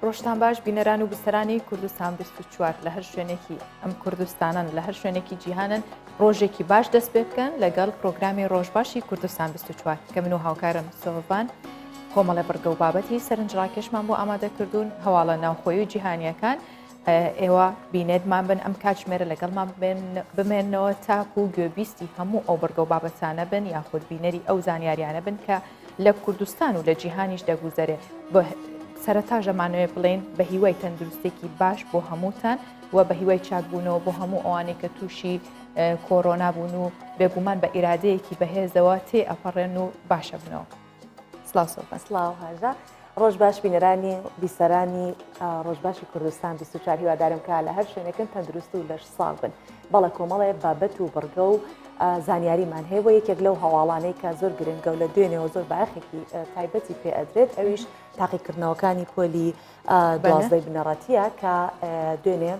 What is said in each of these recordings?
ڕۆژتان باش بینەران و بیسەرانی کوردستان 24 لە هەر شوێنێکی ئەم کوردستانن لە هەر شوێنێکی جیهانن ڕۆژێکی باش دەست پێ بکەن لەگەڵ پرۆگرامی ڕۆژباشی کوردستان 24 کە من و هاوکارم سۆڤان کۆمەڵە بڕگە و بابەتی سەرنجڕاکێشمان بۆ ئامادە کردوون هەواڵە ناوخۆی و جیهانیەکان ئێوە بینەرمان بن ئەم کاتژمێرە لەگەڵمان بمێنەوە تاکو و گوێبیستی هەموو ئەو بڕگە و بابەتانە بن یاخود بینەری ئەو زانیاریانە بن کە لە کوردستان و لە جیهانیش دەگوزەرێ سەرەتا ژەمانەوەی بڵێن بە هیوای تەندروستێکی باش بۆ هەمووتان و بە هیوای چاکبوونەوە بۆ هەموو ئەوانەی کە تووشی کۆرۆنا بوون و بێگومان بە ئیرادەیەکی بەهێزەوە تێ ئەپەڕێن و باشە بنەوە. سڵاو سۆفا. سڵاو هاژە. ڕۆژ باش بینەرانی بیسەرانی ڕۆژ باشی کوردستان 24 هیوادارم کە لە هەر شوێنێکن تەندروست و لەش ساغ بن بەڵێ کۆمەڵێ بابەت و بڕگە و زانیاریمان هەیە بۆ یەکێک لەو هەواڵانەی کە زۆر گرنگە و لە دوێنێەوە زۆر بایەخێکی تایبەتی پێ ئەدرێت ئەویش تاقیکردنەوەکانی پۆلی دوازدەی بنەڕەتیە کە دوێنێ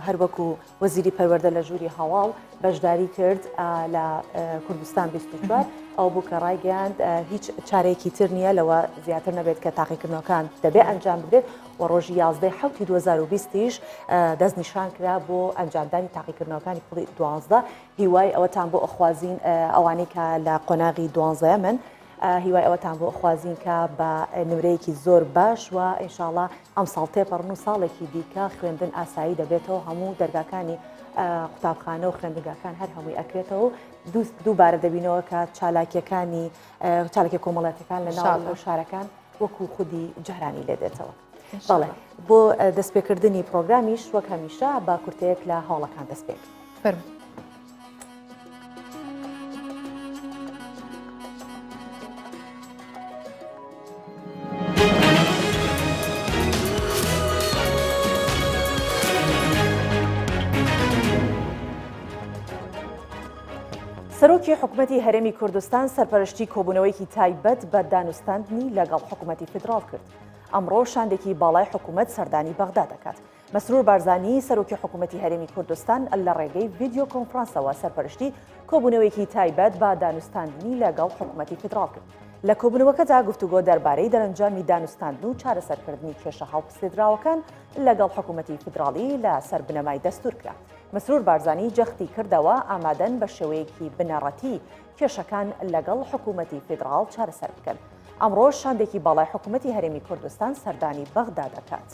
هەروەکو وەزیری پەروەردە لە ژووری هەواڵ بەشداری کرد لە کوردستان 24 ئەو بوو کە ڕایگەیاند هیچ چارەیەکی تر نییە لەوە زیاتر نەبێت کە تاقیکردنەوەکان دەبێ ئەنجام بدرێت و ڕۆژی 11 حوتی 2020یش دەستنیشان کرا بۆ ئەنجامدانی تاقیکردنەوەکانی پۆلی دوازدە هیوای ئەوەتان بۆ ئەخوازین ئەوانەی کە لە قۆناغی دوانزەیە من هیوای ئەوەتان بۆ ئەخوازین کە بە نمرەیەکی زۆر باش و ئینشاڵا ئەمساڵ تێپەڕن و ساڵێکی دیکە خوێندن ئاسایی دەبێتەوە هەموو دەرگاکانی قوتابخانە و خوێندنگاکان هەر هەمووی ئەکرێتەوە و دووبارە دەبینەوە کە چالاکیەکانی چالاکیە کۆمەڵاتەکان لە ناو شارەکان وەکو خودی جارانی لێ دێتەوە. بەڵێ بۆ دەستپێکردنی پرۆگرامیش وەک هەمیشە با کورتەیەک لە هەواڵەکان دەست پێ فەرموو. سەرۆکی حکومەتی هەرێمی کوردستان سەرپەرشتی کۆبوونەوەیەکی تایبەت بە دانوستاندنی لەگەڵ حکومەتی فیدراڵ کرد. ئەمڕۆ شاندێکی باڵای حکومەت سەردانی بەغدا دەکات. مەسرور بارزانی، سەرۆکی حکومەتی هەرێمی کوردستان لە ڕێگەی ڤیدیۆ کۆنفرانسەوە سەرپەرشتی کۆبوونەوەیەکی تایبەت بە دانوستاندنی لەگەڵ حکومەتی فیدراڵ کرد. لە کۆبوونەوەکەدا گفتوگۆ دەربارەی دەرەنجامی دانوستاندن و چارەسەرکردنی کێشە هەڵپسێدراوەکان لەگەڵ حکومەتی فیدراڵی لە سەر بنەمای دەستوور کرا. مەسرور بارزانی جەختی کردەوە، ئامادەن بە شێوەیەکی بنەڕەتی کێشەکان لەگەڵ حکومەتی فیدراڵ چارەسەر بکەن. ئەمڕۆ شاندێکی باڵای حکومەتی هەرێمی کوردستان سەردانی بەغدا دەکات.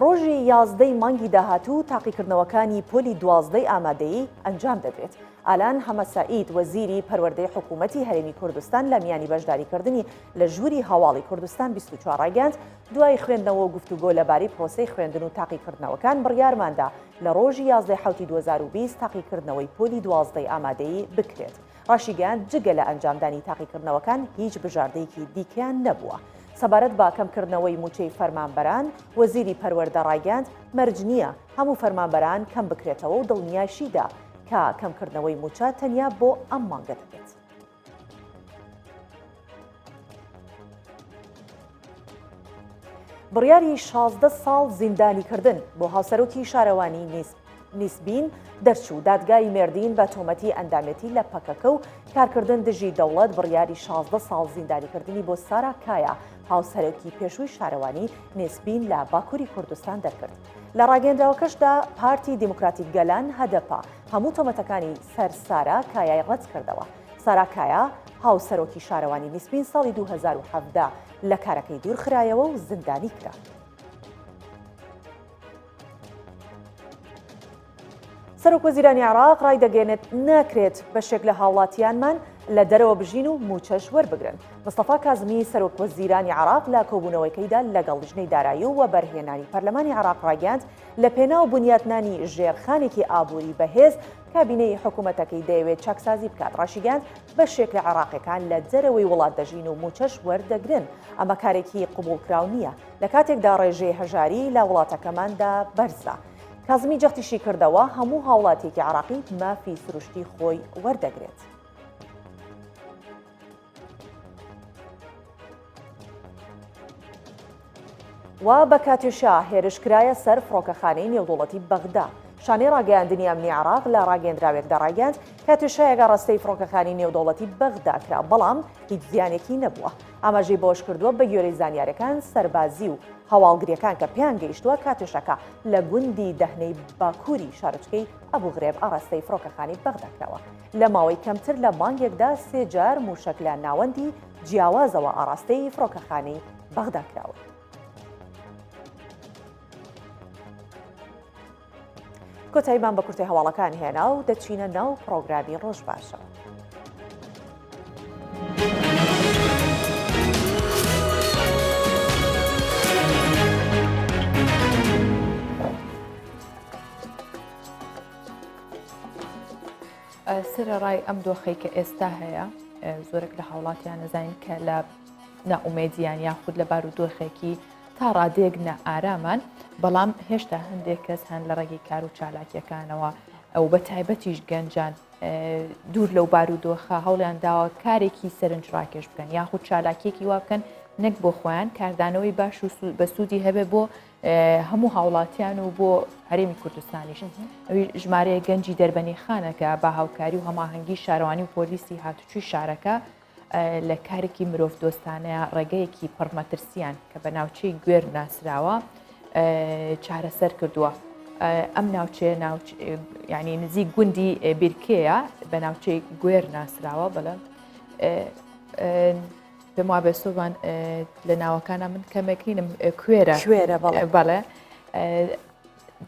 ڕۆژی یازدەی مانگی داهاتوو تاقیکردنەوەکانی پۆلی دوازدەی ئامادەیی ئەنجام دەدرێت. ئالان حەمەسەعید وەزیری پەروەردەی حکوومەتی هەرێمی کوردستان لە میانی بەشداریکردنی لە ژووری هەواڵی کوردستان 24 ڕایگەیاند، دوای خوێندنەوە و گفتوگۆ لەبارەی پرۆسەی خوێندن و تاقیکردنەوەکان بڕیارماندا لە ڕۆژی یازدەی حەوتی 2020 تاقیکردنەوەی پۆلی دوازدەی ئامادەیی بکرێت. ڕاشیگەیاند، جگە لە ئەنجامدانی تاقیکردنەوەکان هیچ بژاردەیەکی دیکەیان نەبووە. سەبارەت بە کەمکردنەوەی مووچەی فەرمانبەران، وەزیری پەروەردە ڕایگەیاند، مەرج نییە هەموو فەرمانبەران کەم بکرێتەوە و دڵنیایشی دا کە کەمکردنەوەی مووچە تەنیا بۆ ئەم مانگە دەبێت. بڕیاری 16 ساڵ زیندانیکردن بۆ هاوسەرۆکی شارەوانی نیسبین دەرچوو، دادگای مێردین بە تۆمەتی ئەندامێتی لە پەکەکە و کارکردن دژی دەوڵەت بڕیاری 16 ساڵ زیندانیکردنی بۆ سارا کایا هاوسەرۆکی پێشووی شارەوانی نێسبین لە باکووری کوردستان دەرکرد. لە ڕاگەیەندراوەکەشدا پارتی دیموکراتی گەلان هەدەپە هەموو تۆمەتەکانی سەر سارا کایای ڕەتکردەوە. سارا کایا، هاوسەرۆکی شارەوانی نیسبین ساڵی 2017 لە کارەکەی دوورخرایەوە و زیندانی کرا. سەرۆکوەزیرانی عێراق ڕایدەگەیەنێت، ناکرێت بەشێک لە هاوڵاتیانمان لە دەرەوە بژین و مووچەش وەربگرن. مستەفا کازمی سەرۆکوەزیرانی عێراق لە کۆبوونەوەکەیدا لەگەڵ لیژنەی دارایی و وەبەرهێنانی پەرلەمانی عێراق ڕایگەیاند، لەپێناو بنیاتنانی ژێرخانێکی ئابووری بەهێز، کابینەی حکومەتەکەی دەیەوێت چاکسازی بکات. ڕاشیگەیاند، بەشێک لە عێراقیەکان لە دەرەوەی وڵات دەژین و مووچەش وەردەگرن، ئەمە کارێکی قبوڵکراو نییە، لە کاتێکدا ڕێژەی هەژاری لە وڵاتەکەماندا بەرزە. کازمی جەختیشی کردەوە، هەموو هاوڵاتیەکی عێراقی مافی سروشتی خۆی وەردەگرێت. و بە کاتیوشا هێرش کرایە سەر فڕۆکەخانەی نێودەوڵەتی بەغدا. شانەی ڕاگەیاندنی ئەمنی عێراق لە ڕاگەیەندراوێکدا ڕایگەیاند، کاتیوشایەک ئاڕاستەی فڕۆکەخانەی نێودەوڵەتی بەغدا کرا، بەڵام هیچ زیانێکی نەبووە. ئاماژەی بەوەشکردووە، بەگوێرەی زانیارییەکان سەربازی و هەواڵگرییەکان کە پێیان گەیشتووە، کاتیوشاکە لە گوندی دەهنەی باکووری شارۆچکەی ئەبوغرێب ئاڕاستەی فڕۆکەخانەی بەغدا کراوە. لە ماوەی کەمتر لە مانگێکدا سێ جار مووشەک لە ناوەندی جیاوازەوە ئاڕاستەی فڕۆکەخانەی بەغدا کراون. کۆتاییمان بە کورتەی هەواڵەکان هێنا و دەچینە ناو پڕۆگرامی ڕۆژ باشەوە. سەرەڕای ئەم دۆخەی کە ئێستا هەیە زۆرێک لە هاوڵاتیان نەزانین کە لە نائومێدیان یاخود لە بارودۆخێکی تا ڕادەیەک نائارامان، بەڵام هێشتا هەندێک کەس هەن لە ڕێگەی کار و چالاکیەکانەوە و بە تایبەتیش گەنجان دوور لەو بارودۆخە هەوڵیان داوە کارێکی سەرنج ڕاکێش بکەن یاخود چالاکیەکی وا بکەن نەک بۆ خۆیان کاردانەوەی باش و بە سوودی هەبێ بۆ هەموو هاوڵاتیان و بۆ هەرێمی کوردستانیش ئەوی ژمارەیە گەنجی دەربەنی خانەکە بە هاوکاری و هەماهەنگی شارەوانی و پۆلیسی هاتوچوی شارەکە لە کارێکی مرۆڤدۆستانەیە ڕێگەیەکی پڕمەترسیان کە بە ناوچەی گوێر ناسراوە چارەسەر کردووە. ئەم ناوچەیە ینی نزیک گوندی بیرکەیە بە ناوچەی گوێر ناسراوە بەڵێ پێم وابێ سۆڤان لە ناوەکانە من کەمێک هینم کوێرە کوێرە بەڵێ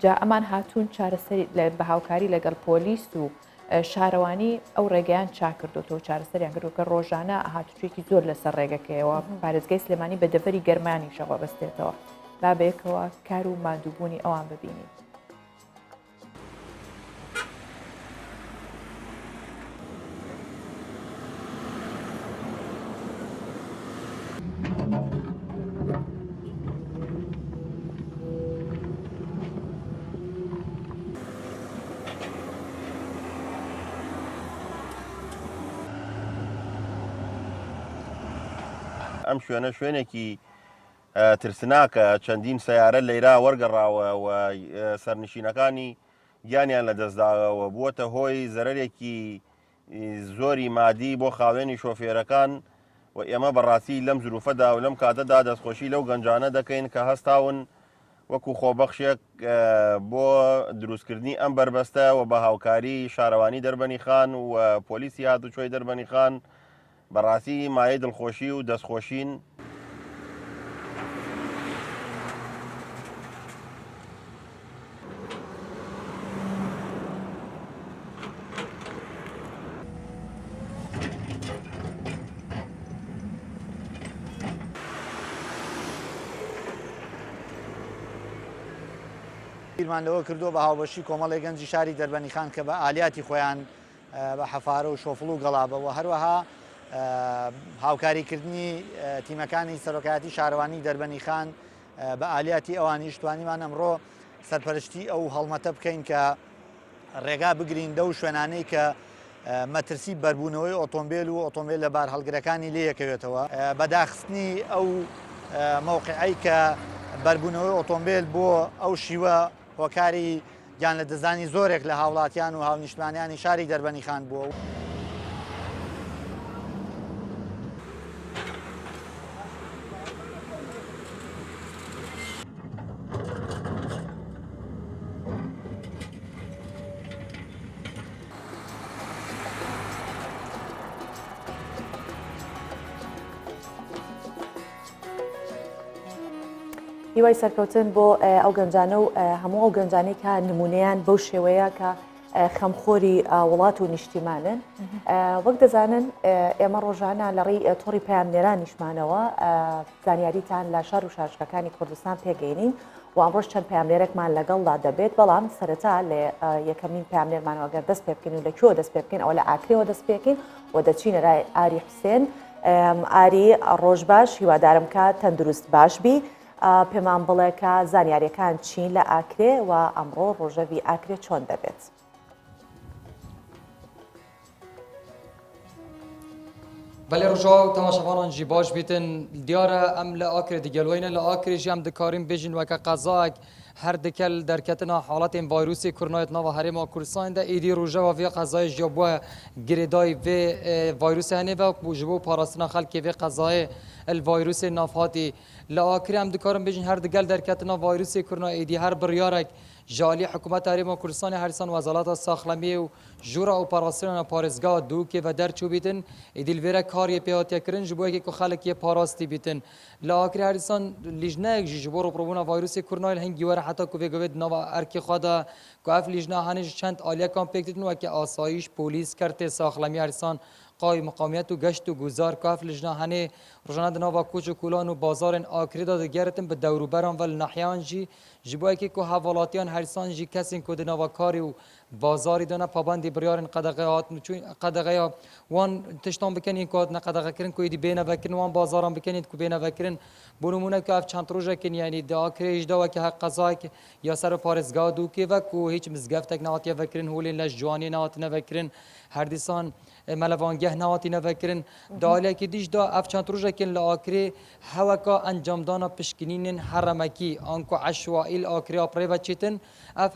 جا ئەمان هاتوون چارەسەری بە هاوکاری لەگەڵ پۆلیس و شارەوانی ئەو ڕێگەیان چاکردوتەوە چارەسەریان کردو کە ڕۆژانە هاتوچوێکی زۆر لەسەر ڕێگەکەیەوە پارێزگای سلێمانی بە دەڤەری گەرمانیشەوە بەستێتەوە با بەیەکەوە کار و ماندووبوونی ئەوان ببینین. ئەم شوێنە شوێنێکی ترسناکە چەندین سیارە لەیرا وەرگەڕاوە و سەرنشینەکانی گیانیان لەدەستداوە بووەتە هۆی زەرەرێکی زۆری مادی بۆ خاوێنی شۆفێرەکان و ئێمە بەڕاستی لەم زروفەدا و لەم کاتەدا دەستخۆشی لەو گەنجانە دەکەین کە هەستاون وەکو خۆبەخشێک بۆ دروستکردنی ئەم بەربەستە و بە هاوکاری شارەوانی دەربەنی خان و پۆلیسی هاتوچۆی دەربەنی خان بەڕاستی مایەی دڵخۆشی و دەستخۆشین. بیرمان لەوە کردووە بە هاوبەشی کۆمەڵی گەنجی شاری دەربەنیخان کە بە ئالیاتی خۆیان بە حەفارە و شۆفڵ و گەڵابە و هەروەها هاوکاریکردنی تیمەکانی سەرۆکایەتی شارەوانی دەربەنیخان بە ئالیاتی ئەوانیش توانیمان ئەمڕۆ سەرپەرشتی ئەو هەڵمەتە بکەین کە ڕێگا بگرین لەو شوێنانەی کە مەترسی بەربوونەوەی ئۆتۆمبیل و ئۆتۆمبیل لە بارهەڵگرەکانی لێیەکەوێتەوە بە داخستنی ئەو مەوقعەی کە بەربوونەوەی ئۆتۆمبیل بۆ ئەو شیوە هۆکاری گیانلەدەستدانی زۆرێک لە هاوڵاتیان و هاونیشتمانیانی شاری دەربەنیخان بووە. هیوای سەرکەوتن بۆ ئەو گەنجانە و هەموو ئەو گەنجانەی کە نمونەیان بەو شێوەیە کە خەمخۆری وڵات و نیشتیمانن وەک دەزانن ئێمە ڕۆژانە لە ڕێی تۆڕی پەیامنێرانیشمانەوە زانیاریتان لە شار و شارچکەکانی کوردستان پێگەینین و ئەمڕۆش چەند پەیامنێرێکمان لەگەڵدا دەبێت بەڵام سەرەتا لە یەکەمین پەیامنێرمانەوە گەر دەست پێ بکەین و لە کوێوە دەست پێ بکەین ئەوە لە ئاکرێوە دەست پێکەین و دەچینە لای ئاری حوسێن ئاری ڕۆژ باش هیوادارم کە تەندروست باش بی پێمان بڵێ کە زانیاریەکان چین لە ئاکرێ و ئەمڕۆ ڕۆژەڤی ئاکرێ چۆن دەبێت؟ بەێ ڕژاو تەماشەوانان ژی باش بیتن دیارە ئەم لە ئاکرێ دیگەلوینە لە ئاکرێ ژیام دکارین بێژین وەکە قەزایەک. هەر دکەل دەرکەتنا حاڵەتێن ڤایروسێ کورنایê di nava Herêma Kurdistanê de êdî rojeva vê qezayê ji ya bûye girêdayî vê ڤایروسê henê ve ku ji bo parastina xelkê vê qezayê li ڤایروسê navhatî li Akrê em dikarin bêjin her digel derketina ڤایروسê kurna êdî her biryarek ji aliyê Hikûmeta Herêma Kurdistanê hersan Wezareta Saxlemiyê û Jûra operasyona parêzgeha Duhokê ve derçûbîtin êdî li vêre kar yê pê hatiye kirin ji bo yekê ku xelk yê parastî bîtin. Li Akrê hersan lîjneyek jî ji bo rûbirûbûna vayrousê koronayê li hingî were heta ku vê gavê di nava erkê xwe de ku ev lîjne hanê ji çend aliyekan pêk ditin weke asayîş, polîs, kertê saxlemî hersan qaymiqamiyet û geşt û guzar ku ev lijna hanê rojane di nava koç û kolan û bazarên Akrê de digeritin bi dewrûberan ve li nahiyeyan jî ji bo yekê ku hevwelatiyan hersan jî kesên ku di nava karê û Bazarî de ne pabendî biryarên qedexeya hatin û çûn qedexeya wan tiştan bikin yên ku hatine qedexekirin ku êdî bêne vekirin wan bazaran bikin yên ku bêne vekirin. Bo nimûne ku ev çend rojek in yanî di Akrê jî de weke heq qezayek ya ser bi parêzgeha Dûkê ve ku hîç mizgeftek nehatiye vekirin, holên leşciwaniyê nehatine vekirin, her dîsan melevangeh nehatine vekirin. Di aliyekî dî jî de ev çend rojek in li Akrê heweka encamdana pişkinînên heremekî anku eşwaî li Akrê a birêve çêtin. Ev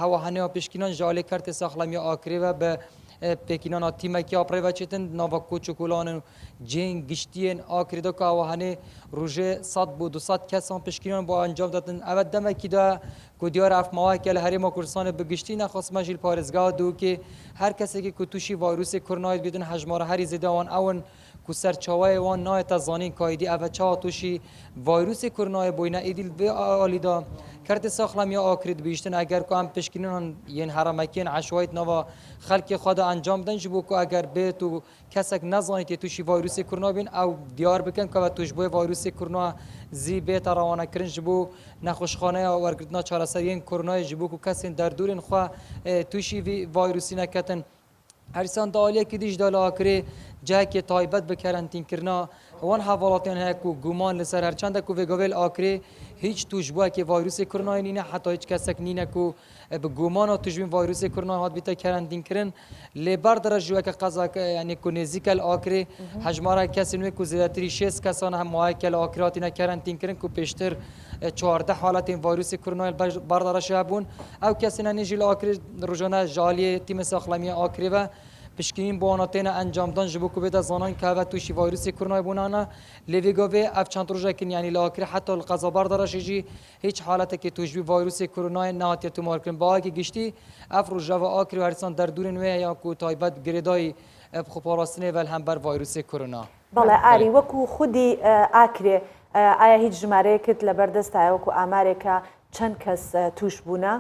hewaheneya pişkînan ji aliyê Kertê Saxlemiya Akrê ve bi pêkînana tîmekî ya birêve çêtin di nava koç û kolan û cihên giştiyên Akrê de ku hewahenê rojê sed bo 200 kesan pişkînan bo encam datin. Ev e demekî de ku diyar e ev maweyeke li Herêma Kurdistanê bi giştî nexwestime jî li parêzgeha Duhokê her kesekî ku tûşî vayrûsê koronayê dibîtin hejmara herî zêde wan ew in ku serçaweyê wan nayête zanîn ka êdî ev e çawa tûşî vayrûsê koronayê bûyîne. Êdî li vê alî de kertê saxlem ya Akrê dibihîştin eger ku em pişkinînan yên heremekiyên eşwayî di nava xelkê xwe de encam bidin ji bo ku eger bêt û kesek nezanî tê tûşî vayrûsê korona bîn ew diyar bikin ku ev e tûşbûyê vayrûsê korona zî bête rewanekirin ji bo nexweşxaneya wergirtina çareseriyên koronayê ji bo ku kesên derdorên xwe tûşî vî vayrûsî neketin. Hersan di aliyekî dî jî de li Akrê cihekê taybet bi kerentînkirina wan hevalatiyan heye ku guman li ser her çend e ku vê gavê li Akrê hîç tûşbûyekê vayrûsê koronayê nîne heta hîç kesek nîne ku bi gumana tûşbûn vayrûsê koronayê hatibîte kerentînkirin lê berdere ji weke qeza yanî ku nêzîk e li Akrê hejmara kesên wê ku zêdetirî 60 kesan hem mayeke li Akrê hatine kerentînkirin ku pêştir 14 haletên vayrûsê koronayê li berdere jî hebûn. Ew kesên hene jî li Akrê rojane ji aliyê tîmê saxlemiyê Akrê ve pişkinîn bo wana têne encamdan ji bo ku bête zanan ka ev tûşî vayrûsê koronayê bûne ne. Lê vê gavê ev çend rojek in yanî li Akrê heta li qeza Berdereşê jî hîç haletekê tûşbî vayrûsê koronayê nehatiye tomarkirin. Bi awayekî giştî ev rojeva Akrê û hersan derdorên wê ya ku taybet girêdayî bi xweparastinê ve li hember vayrûsê korona. بەڵێ ئاری وەکو خودی ئاکرێ ئایا هیچ ژمارەیەکت لەبەر دەستایە وەکو ئامارێکە چەند کەس توش بوونە؟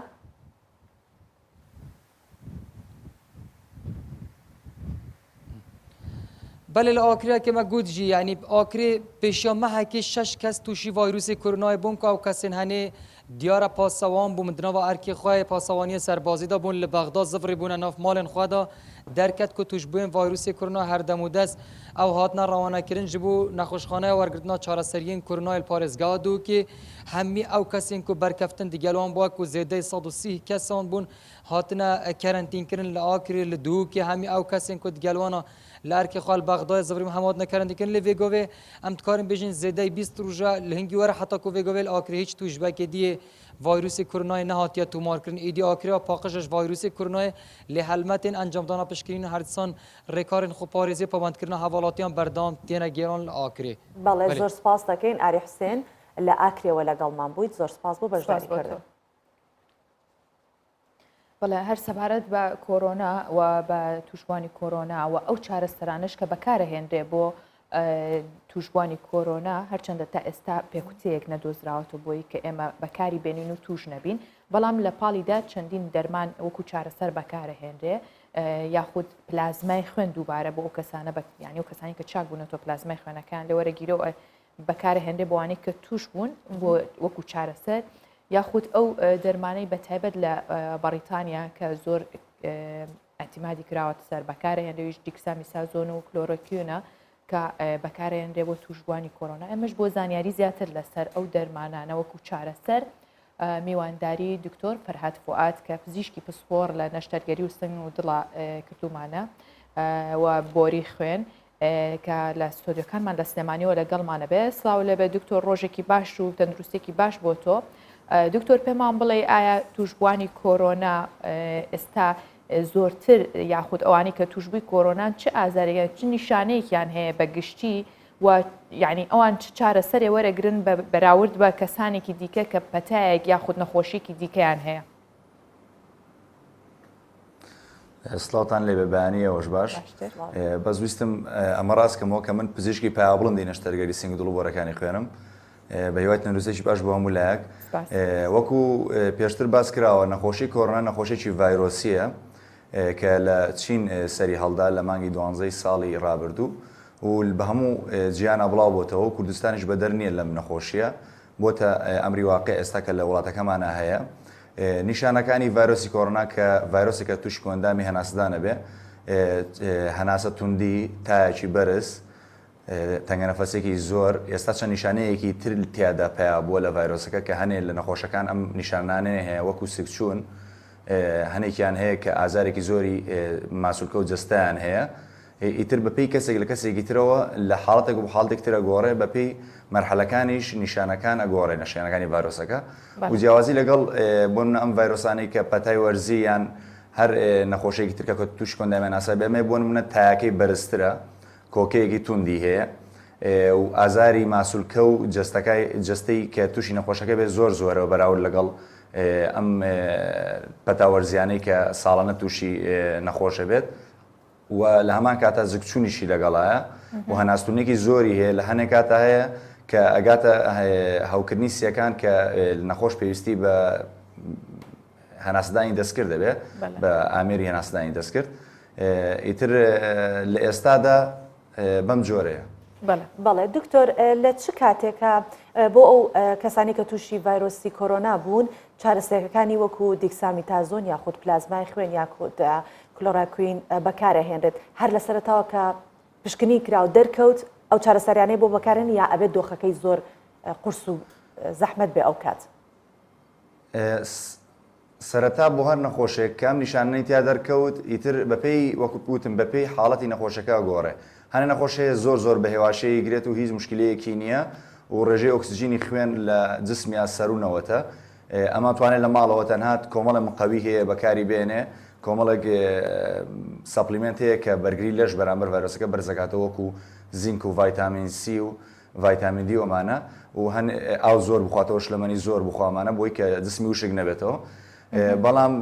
بەلێ لە ئاکریا کە me got jî yanî ئاکرێ pêşiya mehekê şeş kes tûşî vayrûsê koronayê bûn ku ew kesên henê diyar e pasewan bûn di nava erkê xwe yê pasewaniyê serbazî de bûn li Bexda zivrî bûne nav malên xwe de derket ku tûşbûyên vayrûsê korona her dem û dest ew hatine rewanekirin ji bo nexweşxaneya wergirtina çareseriyên koronayê li parêzgeha Duhokê hemî ew kesên ku berkeftin digel wan bûye ku zêdeyî 130 kesan bûn hatine kerentînkirin li Akrê li Duhokê hemî ew kesên ku digel wan li erkê xwe li Bexdayê zivrî bûn hemû hatine kerentînkirin lê vê gavê em dikarin bêjin zêdeyî 20 roja li hingî were heta ku vê gavê li Akrê hîç tûşbekê diyê Vayrûsê koronayê nehatiye tomarkirin. Êdî Akrê paqij e ji vayrûsê koronayê lê helmetên encamdana piştgirîn û herdisan rêkarên xweparêziyê pabendkirina hevalatiyan berdewam têne gêran li Akrê. Belê zor spas dekeyn Arî Husên li Akrêwe لەگەڵمان بوویت زۆر سپاس بۆ بەشداری کردن. بەڵێ هەر سەبارەت بە کۆرۆنا و بە تووشبووانی کۆرۆنا و ئەو چارەسەرانەش کە بەکارەهێنرێ بۆ تووشبووانی کۆرۆنا هەرچەندە تا ئێستا پێکوتەیەک نەدۆزراوەتەوە بۆی کە ئێمە بەکاری بێنین و توش نەبین بەڵام لە پاڵیدا چەندین دەرمان وەکو چارەسەر بەکارەهێنرێ یاخود پلازمای خوێن دووبارە بۆ ئەو کەسانە بە یانی و کەسانی کە چاک بوونەتەوە پلازمای خوێنەکان لەوەرەگیرەوە بەکارهێنرێ بۆوانەی کە توش بوون بۆ وەکو چارەسەر یاخود ئەو دەرمانەی بە تایبەت لە بەڕیتانیا کە زۆر ئەتیمادی کراوەتە سەر بەکارهێنرێویش دیکسامیسازۆن و کلۆرۆکیونە کە بەکارهێنرێ بۆ توشبووانی کۆرۆنا ئەمەش بۆ زانیاری زیاتر لەسەر ئەو دەرمانانە وەکو چارەسەر میوانداری دکتۆر فەرهاد فوئاد کە پزیشکی پسپۆڕ لە نەشتەرگەری و سنگ و دڵە کردومانە و بۆری خوێن کە لە ستۆدیۆکانمان لە سلێمانیەوە لەگەڵمانە بێ سڵاو لێبێ دکتۆر ڕۆژێکی باش و تەندروستێکی باش بۆ تۆ. دکتۆر پێمان بڵێ ئایا توشبووانی کۆرۆنا ئێستا زۆرتر یاخود ئەوانەی کە توشبووی کۆرۆنان چ ئازارێکیان چ نیشانەیەکیان هەیە بە گشتی و یعنی ئەوان چ چارەسەرێ وەرەگرن بە بەراورد بە کەسانێکی دیکە کە پەتایەک یاخود نەخۆشیێکی دیکەیان هەیە؟ سڵاوتان لێبێ بەیانی ئێوەش باش بەس ویستم ئەمە ڕاستکەمەوە کە من پزیشکی پایەبڵندی نەشتەرگەری سنگ دڵ و بۆرەکانی خوێنم بە هیوای تەندروستێکی باش بۆ هەموو لایەک وەکو پێشتر باس کراوە نەخۆشی کۆرۆنا نەخۆشیی ڤایرۆسیە کە لە چین سەری هەڵدا لە مانگی دوانزەی ساڵی ڕابردوو و بە هەموو جیهانا بڵاو بۆتەوە و کوردستانیش بەدەر نییە لەم نەخۆشیە بۆتە ئەمری واقع ئێستا کە لە وڵاتەکەمانە هەیە نیشانەکانی ڤایرۆسی کۆرۆنا کە ڤایرۆسێکە تووشی کۆئەندامی هەناسەدانە بێ هەناسە توندی تایەکی بەرز تەنگەنەفەسێکی زۆر، ئێستا چەند نیشانەیەکی تر تیادا پەیا بووە لە ڤایرۆسەکە کە هەنێ لە نەخۆشەکان ئەم نیشانانەیە هەیە وەکو سکچوون، هەنێکیان هەیە کە ئازارێکی زۆری ماسولکە و جەستەیان هەیە، ئیتر بەپێی کەسێک لە کەسێکی ترەوە لە حاڵەتێک بۆ حاڵەتێک تر ئەگۆڕێ، بەپێی مەرحەلەکانیش نیشانەکان ئەگۆڕێ نەشانەکانی ڤایرۆسەکە و جیاوازی لەگەڵ بۆ نمونە ئەم ڤایرۆسانەی کە پەتای وەرزی یان هەر نەخۆشیەکی تر کە تووشی کۆئەندامی هەناسە بێ ئەمەیە بۆ نمونە تایەکەی بەرزترە کۆکەیەکی توندی هەیە و ئازاری ماسولکە و جەستەکای جەستەی کە تووشی نەخۆشەکە بێت زۆر زۆرە بەراورد لەگەڵ ئەم پەتا وەرزیانەی کە ساڵانە تووشی نەخۆشە بێت و لە هەمان کاتا زگچوونیشی لەگەڵایە و هەناستونێکی زۆری هەیە لە هەنێک کاتا هەیە کە ئەگاتە هەوکردنی سیەکان کە نەخۆش پێویستی بە هەناسەدانی دەستکرد دەبێت بە ئامێری هەناسەدانی دەستکرد ئیتر لە ئێستادا بەم جۆرەیە. بەڵێ دکتۆر لە چ کاتێکە بۆ ئەو کەسانی کە تووشی ڤایرۆسی کۆرۆنا بوون چارەسەرەکانی وەکو دیکسامیتازۆن یاخود پلازمای خوێن یاخود کلۆراکوین بەکارەهێنرێت هەر لە سەرەتاوە کە پشکنین کرا و دەرکەوت ئەو چارەسەریانەی بۆ بەکارن یا ئەبێت دۆخەکەی زۆر قورس و زەحمەت بێ ئەو کات؟ سەرەتا بۆ هەر نەخۆشێک کە ئەم نیشانانەی تیا دەرکەوت ئیتر بەپێی وەک وتم بەپێی حاڵەتی نەخۆشەکە ئەگۆڕێ هەنێ نەخۆش هەیە زۆر زۆر بە هێواشی ئەیگرێت و هیچ موشکیلەیەکی نییە و ڕێژەی ئۆکسجینی خوێن لە جسمیا سەروو نەوەتە ئەمە توانێت لە ماڵەوە تەنها کۆمەڵێ مقەوی هەیە بەکاری بێنێ کۆمەڵێک supplement هەیە کە بەرگری لەش بەرامبەر ڤایرۆسەکە بەرزەکاتەوە وەکو زینک و ڤایتامین سی و ڤایتامین دی و ئەمانە و هەن ئاو زۆر بخواتەوە شلەمەنی زۆر بخوا ئەمانە بۆی کە جسمی وشک نەبێتەوە بەڵام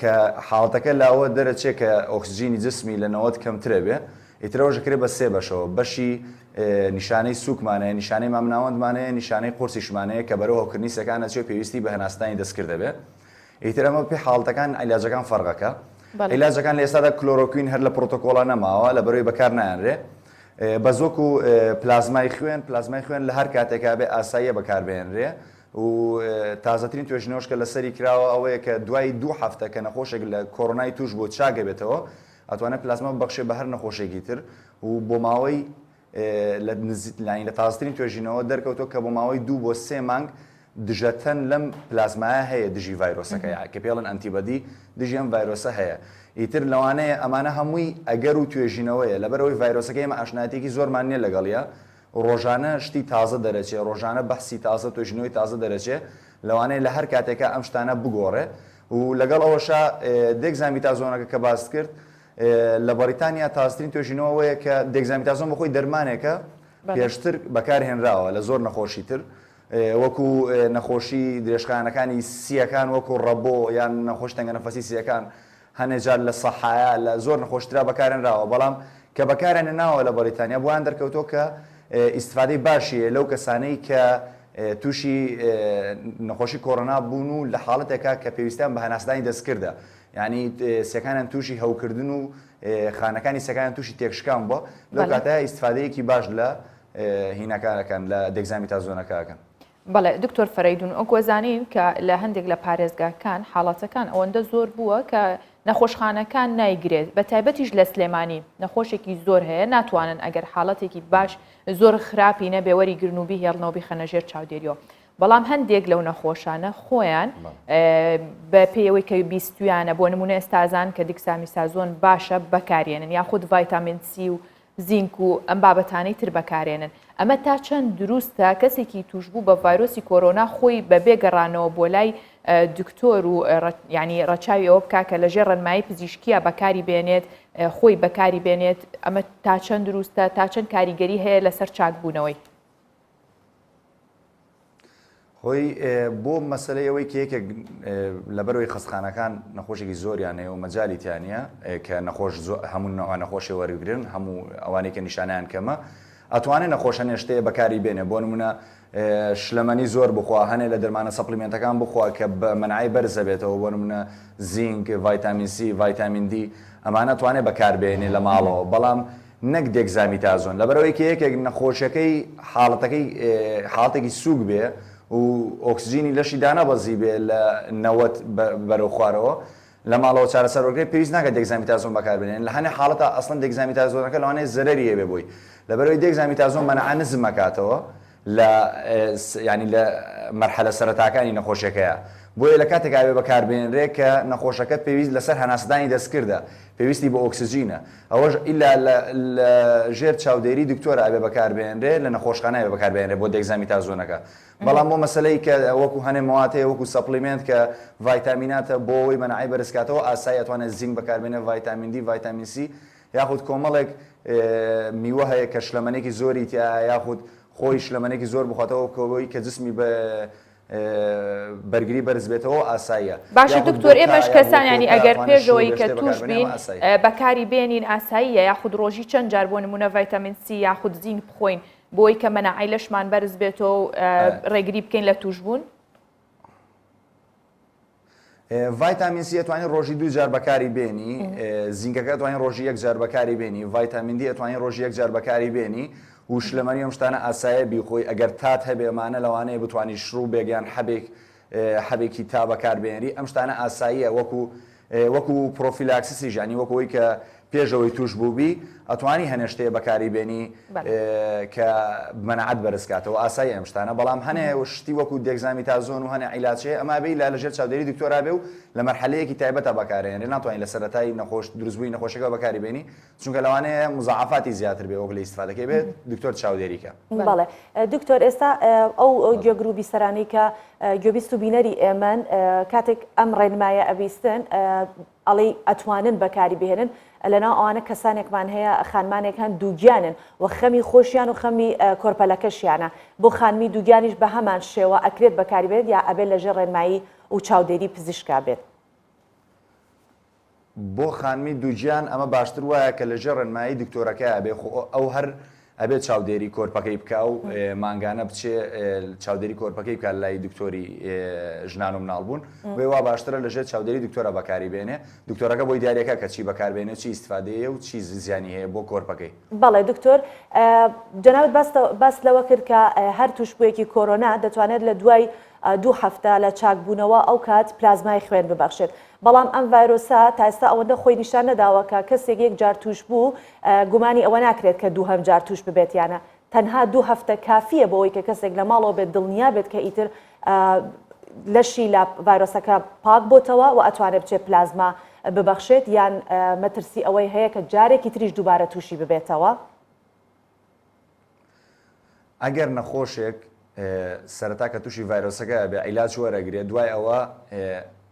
کە حاڵەتەکە لاوە دەرەچێ کە ئۆکسجینی جسمی لە 90 کەمترە بێ ئیترەوەش کرێ بە سێ بەشەوە بەشی نیشانەی سووکمانەیە نیشانەی مامناوەندمانەیە نیشانەی قورسیشمانەیە کە بەرەو هەوکردنی سەکان ئەچێ پێویستی بە هەناسەدانی دەستکرد دەبێ ئیتر ئەمە پێ حاڵەتەکان عیلاجەکان فەرقەکە عیلاجەکان لە ئێستادا کلۆرۆکوین هەر لە پرۆتۆکۆڵا نەماوە لە بەرەوەی بەکار نایەنرێ بەس وەکو پلازمای خوێن، پلازمای خوێن لە هەر کاتێکا بێ ئاساییە بەکاربهێنرێ و تازەترین توێژینەوەش کە لەسەری کراوە ئەوەیە کە دوای دوو هەفتە کە نەخۆشێک لە کۆرۆنای توش بوو چاک ئەبێتەوە ئەتوانێت پلازما ببەخشێ بە هەر نەخۆشێکی تر و بۆ ماوەی لە تازەترین توێژینەوە دەرکەوتووە کە بۆ ماوەی دوو بۆ سێ مانگ دژەتەن لەم پلازمایە هەیە دژی ڤایرۆسەکە یا کە پێڵن antibody دژی ئەم ڤایرۆسە هەیە ئیتر لەوانەیە ئەمانە هەمووی ئەگەر و توێژینەوەیە لەبەرئەوەی ڤایرۆسەکە ئێمە ئاشنایەتیەکی زۆرمان نیە لەگەڵیا ڕۆژانە شتی تازە دەرەچێ ڕۆژانە بەحسی تازە توێژینەوەی تازە دەرەچێ لەوانەیە لە هەر کاتێکا ئەم شتانە بگۆڕێ و لەگەڵ ئەوەشا دێکزامیتازۆنەکە کە باست کرد لە بەڕیتانیا تازترین توێژینەوە ئەوەیە کە دێکزامیتازۆن بەخۆی دەرمانێکە پێشتر بەکارهێنراوە لە زۆر نەخۆشی تر وەکو نەخۆشی درێژخایەنەکانی سییەکان وەکو ڕەبۆ یان نەخۆشی تەنگەنەفەسی سییەکان هەنێ جار لە سەحایا لە زۆر نەخۆشترا بەکارهێنراوە بەڵام کە بەکاریان هێناوە لە بەڕیتانیا بۆیان دەرکەوتووە کە ئیستفادەی باشی هەیە لەو کەسانەی کە تووشی نەخۆشی کۆرۆنا بوون و لە حاڵەتێکا کە پێویستیان بە هەناسەدانی دەستکردە یانی سیەکانیان تووشی هەوکردن و خانەکانی سیەکانیان تووشی تێکشکان بووە لەو کاتە ئیستفادەیەکی باش لە هینەکە ئەکەن لە دێکزامیتازۆنەکە ئەکەن. بەڵێ دکتۆر فەرەیدون وەک وەزانین کە لە هەندێک لە پارێزگاکان حاڵەتەکان ئەوەندە زۆر بووە کە نەخۆشخانەکان نایگرێت بە تایبەتیش لە سلێمانی نەخۆشێکی زۆر هەیە ناتوانن ئەگەر حاڵەتێکی باش زۆر خراپی نەبێ وەری گرن و بیهێڵنەوە بیخەنە ژێر چاودێریەوە بەڵام هەندێک لەو نەخۆشانە خۆیان بە پێیەوەی کە بیستویانە بۆ نمونە ئێستازان کە دیکسامیسازۆن باشە بەکارێنن یاخود ڤایتامین سی و. زینک و ئەم بابەتانەی تر بەکارێنن ئەمە تا چەند دروستە کەسێکی توشبوو بە ڤایرۆسی کۆرۆنا خۆی بەبێ گەڕانەوە بۆ لای دکتۆر و ینی ڕەچاوی ئەوە بکە کە لەژێر ڕێنمایی پزیشکیە بەکاری بێنێت خۆی بەکاری بێنێت ئەمە تا چەند دروستە تا چەند کاریگەری هەیە لەسەر چاکبوونەوەی؟ خۆی بۆ مەسەلەی ئەوەی کە یەکێک لەبەرەوەی خەستخانەکان نەخۆشێکی زۆریان هەیە و مەجالی تیا نییە کە نەخۆش هەموو نەوە نەخۆشی وەرگرن هەموو ئەوانەی کە نیشانیان کەمە ئەتوانێت نەخۆش هەنێ شتەیە بەکاری بێنێ بۆ نمونە شلەمەنی زۆر بخوا هەنێ لە دەرمانە supplement ەکان بخوا کە بە مەنعای بەرز هەبێتەوە بۆ نمونە زینک ڤایتامین سی ڤایتامین دی ئەمانە توانێت بەکاربێنێ لە ماڵەوە بەڵام نەک دێکزامیتازۆن لەبەرئەوەی کە یەکێک نەخۆشیەکەی حاڵەتەکەی حاڵەتێکی سووک بێ و ئۆکسجینی لەشی دانەبەزی بێ لە 90 بەرەو خوارەوە لە ماڵەوە چارەسەر وەرگێ پێویست ناکات دێکزامیتازۆن بەکاربێنێن لە هەنێ حاڵەتە ئەسڵەن دێکزامیتازۆنەکە لەوانەیە زەرەری هەبێ بۆی لەبەرئەوەی دێکزامیتازۆن مەناعە نزم ئەکاتەوە لە یانی لە مەرحەلە سەرەتاکانی نەخۆشیەکەیا بۆیە لە کاتێکا ئەبێ بەکاربێنرێ کە نەخۆشەکە پێویست لەسەر هەناسەدانی دەستکردە پێویستی بە ئۆکسجینە ئەوەش ئیلا لە لە ژێر چاودێری دکتۆرە ئەبێ بەکاربێنرێ لە نەخۆشخانە ئەبێ بەکاربێنرێ بۆ دێکزامیتازۆنەکە بەڵام بۆ مەسەلەی کە وەکو هەنێ مەواد هەیە وەکو supplement کە ڤایتامیناتە بۆ ئەوەی مەناعەی بەرزکاتەوە ئاسایی ئەتوانێت زینک بەکاربێنێ ڤایتامین دی ڤایتامین سی یاخود کۆمەڵێک میوە هەیە کە شلەمەنێکی زۆری تیایە یاخود خۆی شلەمەنێکی زۆر بخواتەوە کەوەی کە جسمی بە بەرگری بەرز بێتەوە ئاساییە باشە دکتۆر ئێمەش کەسان ینی ئەگەر پێشەوەی کە توش بین بەکاری بێنین ئاساییە یاخود ڕۆژی چەند جار بۆ نمونە ڤایتامین سی یاخود زینک بخۆین بۆی کە مەناعەی لەشمان بەرز بێتەوە و ڕێگری بکەین لە توشبوون؟ ڤایتامین سی ئەتوانی ڕۆژی دوو جار بەکاری بێنی زینکەکە ئەتوانی ڕۆژی یەک جار بەکاری بێنی ڤایتامین دی ئەتوانی ڕۆژی یەک جار بەکاری بێنی و شلەمەنی ئەم شتانە ئاسایە بیخۆی ئەگەر تات هەبێ ئەمانە لەوانەیە بتوانی شڕوبێک یان حەبێک حەبێکی تا بەکار بێنری ئەم شتانە ئاساییە وەکو وەکو prophylaxis یش یانی وەکو ئەوەی کە پێش ئەوەی توش بووبی ئەتوانی هەنێ شتێ بەکاری بێنی کە مەناعەت بەرز کاتەوە ئاسایی ئەم شتانە بەڵام هەنێ شتی وەکو دێکزامیتازۆن و هەنێ عیلاج هەیە ئەما بێ لە لەژێر چاودێری دکتۆرا بێ و لە مەرحەلەیەکی تایبەتا بەکارێنرێ ناتوانانی لە سەرەتای نەخۆش دروستبووی نەخۆشەکە بەکاری بێنی چونکە لەوانەیە مزاعفاتی زیاتر بێ وەک لە ئیستفادەکەی بێت دکتۆر چاودێری کە. بەڵێ دکتۆر ئێستا ئەو گوێگر و بیسەرانەی کە گوێبیست و بینەری ئێمەن کاتێک ئەم ڕێنمایە ئەبیستن ئەڵێی ئەتوانن بەکاری بهێنن لەناو ئەوانە کەسانێکمان هەیە خانمانێک هەن دووگیانن و خەمی خۆشیان و خەمی کۆرپەلەکەشیانە بۆ خانمی دووگیانیش بە هەمان شێوە ئەکرێت بەکاری بێت یا ئەبێت لەژێر ڕێنمایی و چاودێری پزیشکا بێت؟ بۆ خانمی دووگیان ئەمە باشتر وایە کە لەژێر ڕێنمایی دکتۆرەکەیا بێ خۆ ئەو هەر ئەبێ چاودێری کۆرپەکەی بکا و مانگانە بچێ چاودێری کۆرپەکەی بکا لای دکتۆری ژنان و مناڵ بوون بۆیە وا باشترە لەژێر چاودێری دکتۆرا بەکاری بێنێ دکتۆرەکە بۆی دیارەکە کە چی بەکار بێنێ چی ئیستفادەیە و چی زیانی هەیە بۆ کۆرپەکەی. بەڵێ دکتۆر جەنابت باست لەوە کرد کە هەر تووشبوویەکی کۆرۆنا دەتوانێت لە دوای دوو هەفتە لە چاکبوونەوە ئەو کات پلازمای خوێن ببەخشێت بەڵام ئەم ڤایرۆسە تا ئێستا ئەوەندە خۆی نیشان نەداوە کە کەسێک یەک جار تووش بوو گومانی ئەوە ناکرێت کە دووهەم جار تووش ببێت یانە تەنها دوو هەفتە کافیە بۆ ئەوەی کە کەسێک لە ماڵەوە بێت دڵنیا بێت کە ئیتر لەشی لە ڤایرۆسەکە پاک بۆتەوە و ئەتوانێت بچێت پلازما ببەخشێت یان مەترسی ئەوەی هەیە کە جارێکی تریش دووبارە تووشی ببێتەوە؟ ئەگەر نەخۆشێک سەرەتا کە تووشی ڤایرۆسەکە ئەبێ عیلاج وەرەگرێ دوای ئەوە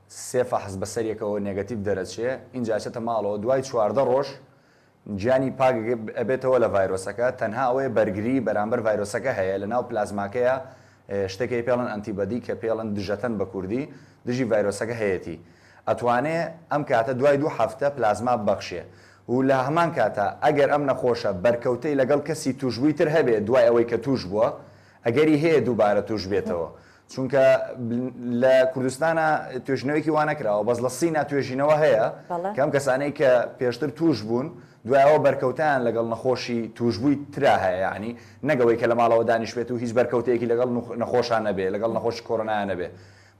سێ فەحس بەسەریەکەوە negative دەرەچێ ئینجا ئەچێتە ماڵەوە دوای 14 ڕۆژ گیانی پاک ئەبێتەوە لە ڤایرۆسەکە تەنها ئەوەیە بەرگری بەرامبەر ڤایرۆسەکە هەیە لە ناو پلازماکەیە شتێک هەیە پێڵن antibody کە پێڵن دژەتەن بە کوردی دژی ڤایرۆسەکە هەیەتی ئەتوانێ ئەم کاتە دوای دوو هەفتە پلازما ببەخشێ و لە هەمان کاتا ئەگەر ئەم نەخۆشە بەرکەوتەی لەگەڵ کەسی توشبووی تر هەبێ دوای ئەوەی کە توش بووە ئەگەری هەیە دووبارە توش بێتەوە چونکە لە کوردستانا توێژینەوەیەکی وا نەکراوە بەس لە سینا توێژینەوە هەیە کە ئەم کەسانەی کە پێشتر توش بوون دوای ئەوە بەرکەوتەیان لەگەڵ نەخۆشی توشبووی ترا هەیە یانی نەک ئەوەی کە لە ماڵەوە دانیشبێت و هیچ بەرکەوتەیەکی لەگەڵ نەخۆشا نەبێ لەگەڵ نەخۆشی کۆرۆنایا نەبێ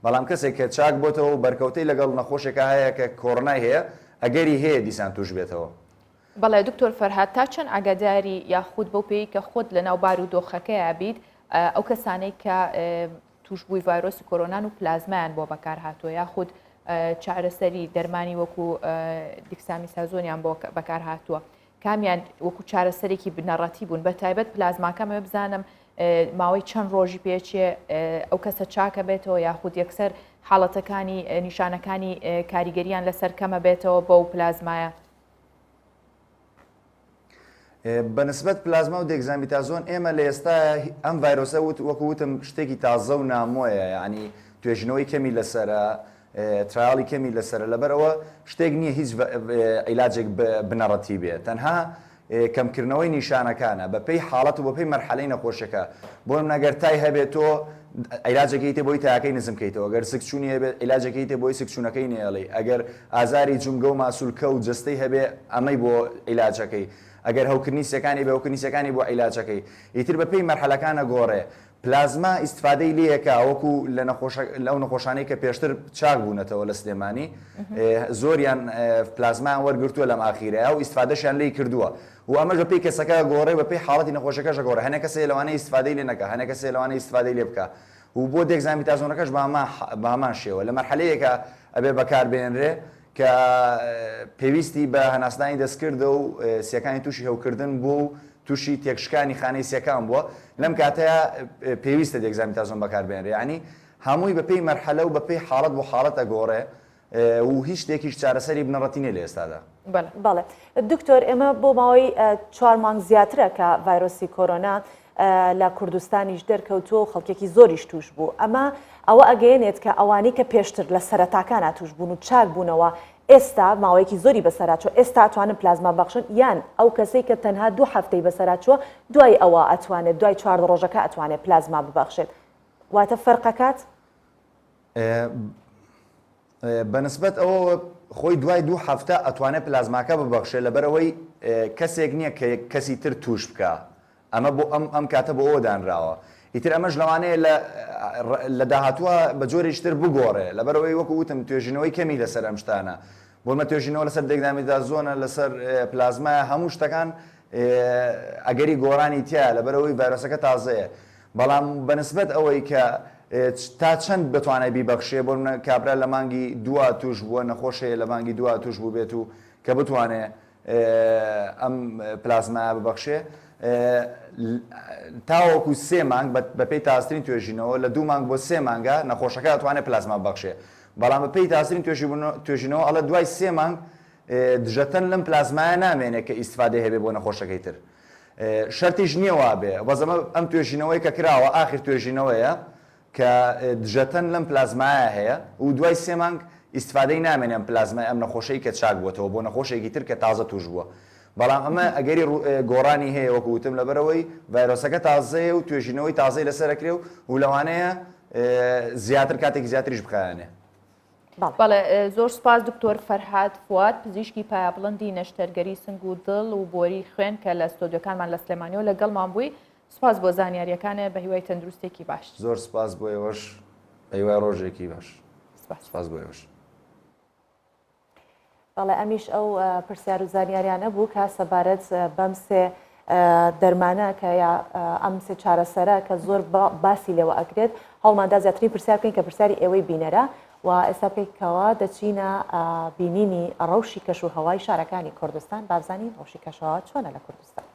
بەڵام کەسێک کە چاک بۆتەوە و بەرکەوتەی لەگەڵ نەخۆشێکا هەیە کە کۆرۆنای هەیە ئەگەری هەیە دیسان توش بێتەوە. بەڵێ دکتۆر فەرهاد تا چەند ئاگاداری یاخود بەو پێی کە خۆت لەناو بارودۆخەکەیا بیت ئەو کەسانەی کە توشبووی ڤایرۆسی کۆرۆنان و پلازمایان بۆ بەکار هاتووە یاخود چارەسەری دەرمانی وەکو دیکسامیسازۆنیان بۆ بەکار هاتووە. کامیان وەکو چارەسەرێکی بنەڕەتی بوون بە تایبەت پلازماکە مەوێ بزانم ماوەی چەند ڕۆژی پێچێ ئەو کەسە چاکە بێتەوە یاخود یەکسەر حاڵەتەکانی نیشانەکانی کاریگەریان لەسەر کەمە بێتەوە بەو پلازمایە؟ بەنسبەت پلازما و دێکزامیتازۆن ئێمە لە ئێستا ئەم ڤایرۆسە وت وەکو وتم شتێکی تازە و نامۆیە یعنی توێژینەوەی کەمی لەسەرە trial ی کەمی لەسەرە لەبەرئەوە شتێک نییە هیچ عیلاجێک بنەڕەتی بێ تەنها کەمکردنەوەی نیشانەکانە بەپێی حاڵەت و بەپێی مەرحەلەی نەخۆشیەکە بۆ نمونە گەر تای هەبێت تۆ عیلاجێکی تێ بۆی تاکەی نزم کەیتەوە گەر سکچوونی هەبێت عیلاجێکی تێ بۆی سکچوونەکەی نێڵی ئەگەر ئازاری جومگە و ماسولکە و جەستەی هەبێ ئەمەی بۆ عیلاجەکەی ئەگەر هەوکردنی سیەکانی بێ هەوکردنی سیەکانی بۆ عیلاجەکەی ئیتر بەپێی مەرحەلەکانە گۆڕێ پلازما ئیستفادەی لێیەکا وەکو لە نەخۆشە لەو نەخۆشانەی کە پێشتر چاک بوونەتەوە لە سلێمانی زۆریان پلازمایان وەرگرتووە لەم ئاخیرەیا و ئیستفادەشیان لێی کردووە و ئەمەش بەپێی کەسەکە گۆڕێ بەپێی حاڵەتی نەخۆشەکەش ئەگۆڕێ هەنێ کەس هەیە لەوانەیە ئیستفادەی لێ نەکا هەنێ کەس هەیە لەوانەیە ئیستفادەی لێ بکا و بۆ دێکزامیتازۆنەکەش بە هەمان بە هەمان شێوە لە مەرحەلەیەکا ئەبێ بەکار بهێنرێ کە پێویستی بە هەناسدانی دەستکردە و سیەکانی تووشی هەوکردن بووە و تووشی تێکشکانی خانەی سیەکان بووە، لەم کاتەیا پێویستە دێکزامیتازۆن بەکاربهێنرێ، یانی هەمووی بەپێی مەرحەلە و بەپێی حاڵەت بۆ حاڵەت ئەگۆڕێ و هیچ شتێکیش چارەسەری بنەڕەتی نییە لە ئێستادا. بەڵێ دکتۆر ئێمە بۆ ماوەی چوار مانگ زیاترە کە ڤایرۆسی کۆرۆنا لە کوردستانیش دەرکەوتووە و خەڵکێکی زۆریش توش بوو ئەمە ئەوە ئەگەیەنێت کە ئەوانەی کە پێشتر لە سەرەتاکانا توش بوون و چاک بوونەوە ئێستا ماوەیەکی زۆری بەسەرا چووە ئێستا ئەتوانن پلازما بەخشن یان ئەو کەسەی کە تەنها دوو هەفتەی بەسەرا چووە دوای ئەوە ئەتوانێت دوای 14 ڕۆژەکە ئەتوانێت پلازما ببەخشێت واتە فەرقەکات؟ بەنسبەت ئەوەوە خۆی دوای دوو هەفتە ئەتوانێت پلازماکە ببەخشێ لەبەرئەوەی کەسێک نییە کە کەسی تر توش بکا ئەمە بۆ ئەم ئەم کاتە بۆ ئەوە دانراوە ئیتر ئەمەش لەوانەیە لە لە داهاتووە بە جۆرێکی تر بگۆڕێ لەبەرئەوەی وەکو وتم توێژینەوەی کەمی لەسەر ئەم شتانە بۆنمە توێژینەوە لەسەر دێگدامیدازۆنە لەسەر پلازمایە هەموو شتەکان ئەگەری گۆڕانی تیایە لەبەرئەوەی ڤایرۆسەکە تازەیە بەڵام بەنسبەت ئەوەی کە تا چەند بتوانێت بیبەخشێ بۆ منە کابرا لە مانگی دوا توش بووە نەخۆش هەیە لە مانگی دوا توش بوو بێت و کە بتوانێ ئەم پلازمایە ببەخشێ تاوەکو سێ مانگ بەپێی تازترین توێژینەوە لە دوو مانگ بۆ سێ مانگە نەخۆشەکە ئەتوانێت پلازما ببەخشێ بەڵام بەپێی تازترین توێژینەوە ئەڵێ دوای سێ مانگ دژەتەن لەم پلازمایە نامێنێ کە ئیستفادەی هەبێ بۆ نەخۆشەکەی تر شەرتیش نییە وابێ بەس ئەمە ئەم توێژینەوەی کە کراوە ئاخر توێژینەوەیە کە دژەتەن لەم پلازمایە هەیە و دوای سێ مانگ ئیستفادەی نامێنێ ئەم پلازمای ئەم نەخۆشەی کە چاک بووەتەوە بۆ نەخۆشێکی تر کە تازە توش بووە بەڵام ئەمە ئەگەری گۆڕانی هەیە وەکو وتم لەبەرئەوەی ڤایرۆسەکە تازەیە و توێژینەوەی تازەی لەسەر ئەکرێ و لەوانەیە زیاتر کاتێکی زیاتریش بخایەنێ. بەڵێ زۆر سوپاس دکتۆر فەرهاد فواد پزیشکی پایەبڵندی نەشتەرگەری سنگ و دڵ و بۆری خوێن کە لە ستۆدیۆکانمان لە سلێمانیەوە لەگەڵمان بووی سوپاس بۆ زانیاریەکانێ بە هیوای تەندروستێکی باش. زۆر سپاس بۆ ئێوەش بە هیوای ڕۆژێکی باش. سپاس بۆ ئێوەش. بەڵێ ئەمیش ئەو پرسیار و زانیاریانە بوو کە سەبارەت بەم سێ دەرمانە کە یا ئەم سێ چارەسەرە کە زۆر باسی لێوە ئەکرێت هەوڵماندا زیاترین پرسیار بکەین کە پرسیاری ئێوەی بینەرە و ئێستا پێکەوە دەچینە بینینی ڕەوشی کەش و هەوای شارەکانی کوردستان بابزانین ڕەوشی کەشەوە چۆنە لە کوردستان.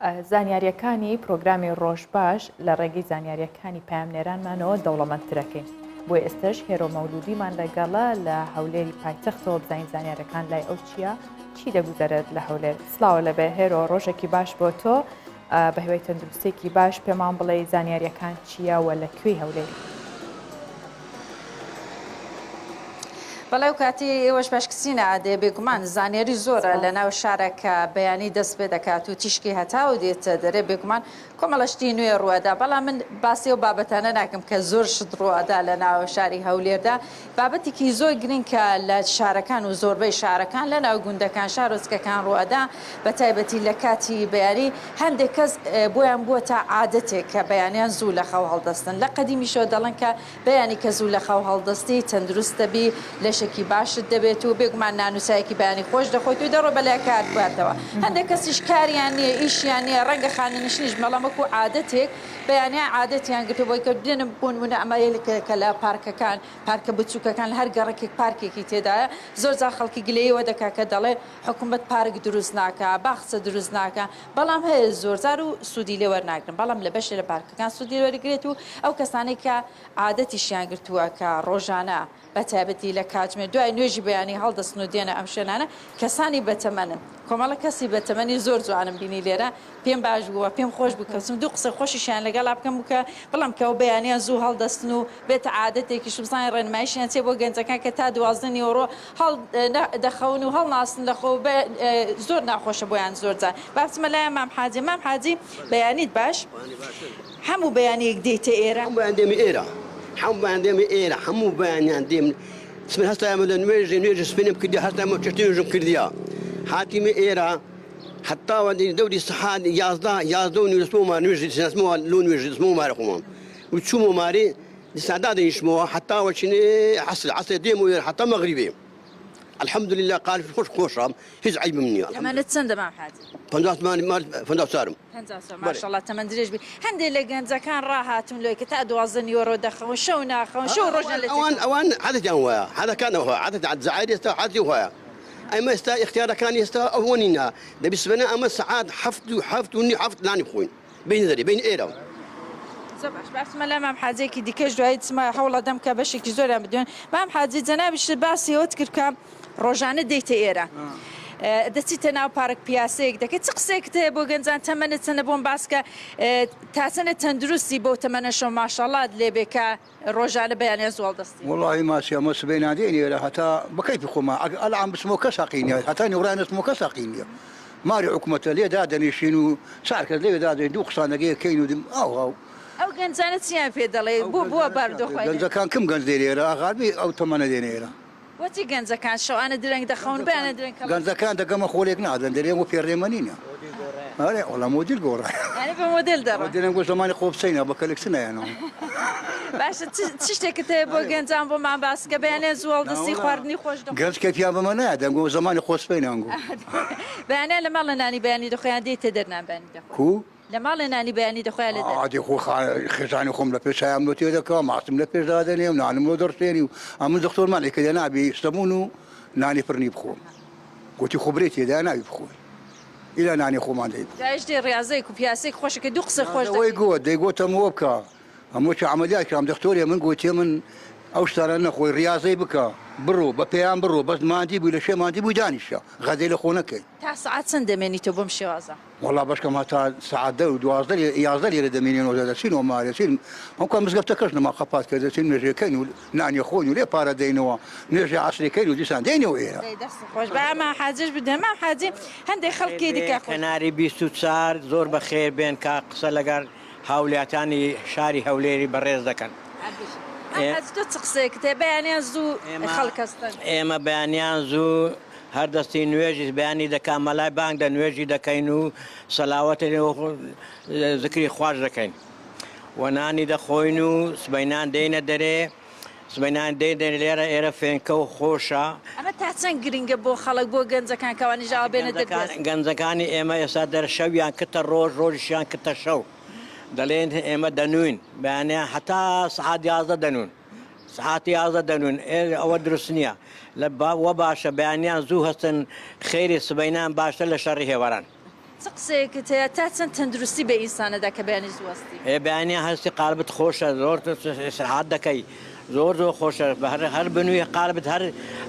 زانیارییەکانی پرۆگرامی ڕۆژباش لە ڕێگەی زانیارییەکانی پەیامنێرانمانەوە دەوڵەمەندترەکەین. بۆ ئێستەش هێرۆ مەولودیمان لەگەڵە لە هەولێری پایتەختەوە بزانین زانیاریەکان لای ئەو چییە چی دەگوزەرێت لە هەولێر. سڵاوە لەبێ هێرۆ ڕۆژێکی باش بۆ تۆ بە هیوای تەندروستێکی باش پێمان بڵێ زانیاریەکان چییە و لە کوێی هەولێری؟ بەڵێ ئەو کاتی ئێوەش باش کچینە ئادێ بێگومان زانیاری زۆرە لە ناو شارە کە بەیانی دەست پێ دەکات و تیشکی هەتاو دێتە دەرێ بێگومان کۆمەڵە شتی نوێ ڕووەدا بەڵام من باسی ئەو بابەتانە ناکەم کە زۆر شت ڕووەدا لە ناو شاری هەولێردا بابەتێکی زۆر گرنگ کە لە شارەکان و زۆربەی شارەکان لە ناو گوندەکان شارۆچکەکان ڕووەدا بە تایبەتی لە کاتی بەیانی هەندێک کەس بۆیان بووە تا عادەتێک کە بەیانیان زوو لە خەو هەڵدەستن لە قەدیمیشەوە دەڵێن کە بەیانی کە زوو لە خەو هەڵدەستی تەندروست دەبی، لەشێکی باشت دەبێت و بێگومان نان و چایەکی بەیانی خۆش دەخۆیت و دەڕۆی بەلای کارکاتەوە. هەندێک کەسیش کاریان نییە، ئیشیان نییە، ڕەنگە خانەنشینیش بن، بەڵام وەکوو عادەتێک بەیانیان عادەتیان گرتووە بۆی کە بێنە بۆ نموونە ئەمە کە لە پارکەکان، پارکە بچووکەکان لە هەر گەڕەکێک پارکێکی تێدایە، زۆر جار خەڵکی گلەیی ئەوە دەکات کە دەڵێ حکوومەت پارک دروست ناکا، باخچە دروست ناکا، بەڵام هەیە زۆرجار و سوودی لێ وەرناگرن، بەڵام لە بەشێ لە پارکەکان سوودی لێ وەرگرێت و ئەو کەسانەی کە عادەتیشیان گرتووە کە ڕۆژانە بە تایبەتی لە کاتژمێر دوای نوێژی بەیانی هەڵدەستن و دێنە ئەم شوێنانە کەسانی بەتەمەنن کۆمەڵە کەسی بەتەمەنی زۆر جوانم بینی لێرە پێم باش بوو و پێم خۆش بوو کە بچم دوو قسەی خۆشیشیان لەگەڵا بکەم و کە بڵێم کە ئەو بەیانیان زوو هەڵدەستن و بێتە عادەتێکیش بزانین ڕێنماییشیان چیە بۆ گەنجەکان کە تا 12 نیوەڕۆ هەڵ دەخەون و هەڵناسن لە خۆ زۆر ناخۆشە بۆیان زۆر جار با بچمە لای مام حاجی مام حاجی بەیانیت باش هەموو بەیانیەک دێیتە ئێرە؟ هەموو بەیان دێمە ئێرە هەموو بەیان دێمە ئێرە هەموو بەیانیان دێم من هەستایمە لە نوێژێ نوێژی سپێنم کردی هەستایمە چێشتی نوێژم کردیە هاتیمە ئێرە حتا دەوری سەحات 11 11 و نیو دەستمەوە نوێژی دەستمەوە لۆ نوێژی دەستمەوە مارە خۆمان و چوومە ماری دیسان دادەنیشمەوە حتا وەچینێ عەسر عەسرێ دێم و حتا مەغریبێ الحمدلله قال خۆش خۆشم هیچ عەیبم نییە تەمەنت چەندە مام حاجی؟ 50 مال 54م 54 ماشاءاللە تەمەن درێژ بی هەندێک لە گەنجەکان ڕاهاتوون لۆی کە تا 12 نیوەڕۆ دەخەون شەو ناخەون شەو ڕۆژیان لە ئەوان ئەوان عادەتیان وایە عادەکان ئەوە عادەت زعایر ئێستا عادەتی وایە ئەمە ئێستا ئیختیارەکان ئێستا ئەوە نینە دەبی سبەنە ئەمە سەعات هەفت و هەفت و نیو هەفت نانی بخۆین بینە دەرێ بین ئێرە. زۆر باش با بچمە لای مام حاجیەکی دیکەش دوایی چمە هەوڵەدەم کە بەشێکی زۆریان بدوێن مام حاجی جەنابیشت باسی ئەوەت کرد کە ڕۆژانە دێیتە ئێرە دەچیتە ناو پارک پیاسەیەک دەکەیت چ قسەیەکت هەیە بۆ گەنجان تەمەنت چەندە بۆم باس کە تا چەندە تەندروستی بەو تەمەنەشەوە ماشاڵات لێبێ کە ڕۆژانە بەیانیان زوو هەڵدەستی. وەڵاهی ماسی ئەمە سبەی نادێین ئێرە هەتا بە کەیفی خۆمان ئەگەر ئەلعان بچمەوە کەس هەقی نیە هەتا نیوڕای نەچمەوە کەس هەقی نیە ماری حکومەتە لێ دادەنیشین و چار کەس لەوێ دادەنیشین دوو قسانەگەیە کەین و دم ئاوها و. ئەو گەنجانە چیان پێ دەڵێی ئەو بۆ بووە گەنجانە چیان پێ باردۆخوای گەنجەکان کم گەنج دێنە ئێرە ئاغاربی ئەو تەمەنە دێنە ئێرە. بۆچی گەنجەکان شەوانە درەنگ دەخەون بەیانە درەنگ هەڵدەستن؟ گەنجەکان دەگەمە خۆلێک نادەن دەرێن وە پێڕێمەنینە ئەرێ وەڵا مۆدیل گۆڕا یانی بە مۆدێل دەڕۆن مۆدێلم گۆ زەمانی خۆ بچینە بە کەلک چ نایەنەوە باشە چ شتێکت هەیە بۆ گەنجان بۆمان باس کە بەیانیان زوو هەڵدەستی خواردنی خۆش دەخۆی گەنج کەفیان بەمە نایە دەنگۆ زەمانی خۆ سپەینان گۆ بەیانیان لە ماڵە نانی بەیانی دەخۆیان دێیتە دەر نان بەیانی دەخۆی کو لە ماڵێ نانی بەیانی دەخۆیا لە دەرەوە؟ ئادی خۆ خێزانی خۆم لە پێش چایام لۆ تێ دەکا ماستم لە پێش دادەنێم نانم لۆ دەڕشێنی و ئەمن دکتۆر مەنعی کردە نابی سەمون و نانی فرنی بخۆم گوتی خۆ برێ تێدا نابی بخۆی ئیلا نانی خۆمان دەی بخۆ. دایش دێ ڕیازەیەک و پیاسەیەک خۆشە کە دوو قسەی خۆش ئەوەی دەکەی. گۆت دەیگۆتەم وە بکە هەموو چ عەمەلیات کرام دکتۆرێ من گۆتیە من ئەو شتانە نەخۆی ڕیازەی بکە بڕۆ بە پێیان بڕۆ بەس ماندی بووی لە شێ ماندی بووی دانیشە غەدەی لە خۆ نەکەی. تا سەعات چەند دەمێنیتەوە بەم شێوازە؟ وەڵا بەشکەم هەتا سەعات دە و 12 یازدە لێرە دەمێنینەوە دەچینەوە مارێ چین ئەو کە مزگەفتەکەش نەما قەپات کە دەچین نوێژەکەین و نانی خۆین و لێ پارە دەینەوە نوێژی عەسرەکەین و دیسان دێینەوە ئێرە. دەی دەست خۆش بە ئەمە حاجیش بدە مام حاجی هەندێک خەڵکی دیکە خۆش. کەناری 24 زۆر بەخێر بێن کا قسە لەگەڵ هاولاتانی شاری هەولێری بەڕێز دەکەن. مام حاجی تۆ چ قسەیەکت هەیە بەیانیان زوو خەڵک هەستن؟ ئێمە بەیانیان زوو هەر دەستی نوێژی بەیانی دەکا مەلای بانگ دە نوێژی دەکەین و سەلاوەتی زکری خواش دەکەین و نانی دەخۆین و سبەینان دێینە دەرێ سبەینان دێین دەرێ لێرە ئێرە فێنکە و خۆشە. ئەمە تا چەند گرنگە بۆ خەڵک بۆ گەنجەکان کە ئەوانیش ئاوا بێنە دەر گەنجەکان گەنجەکانی ئێمە ئێستا دەر شەویان کتە ڕۆژ ڕۆژیشیان کتە شەو دەڵێن ئێمە دەنووین بەیانیان هەتا سەعات 11 دەنوون. سەعات 11 دەنوون ئێ ئەوە دروست نییە لە با وە باشە بەیانیان زوو هەستن خێری سبەینان باشتر لە شەڕی هێواران. چ قسەیەکت هەیە تا چەند تەندروستی بە ئینسان ئەدا کە بەیانی زوو هەستی؟ ئێ بەیانیان هەستی قالبت خۆشە زۆر ئیسراحەت دەکەی زۆر زۆر خۆشە هەر هەر بنوی قالبت هەر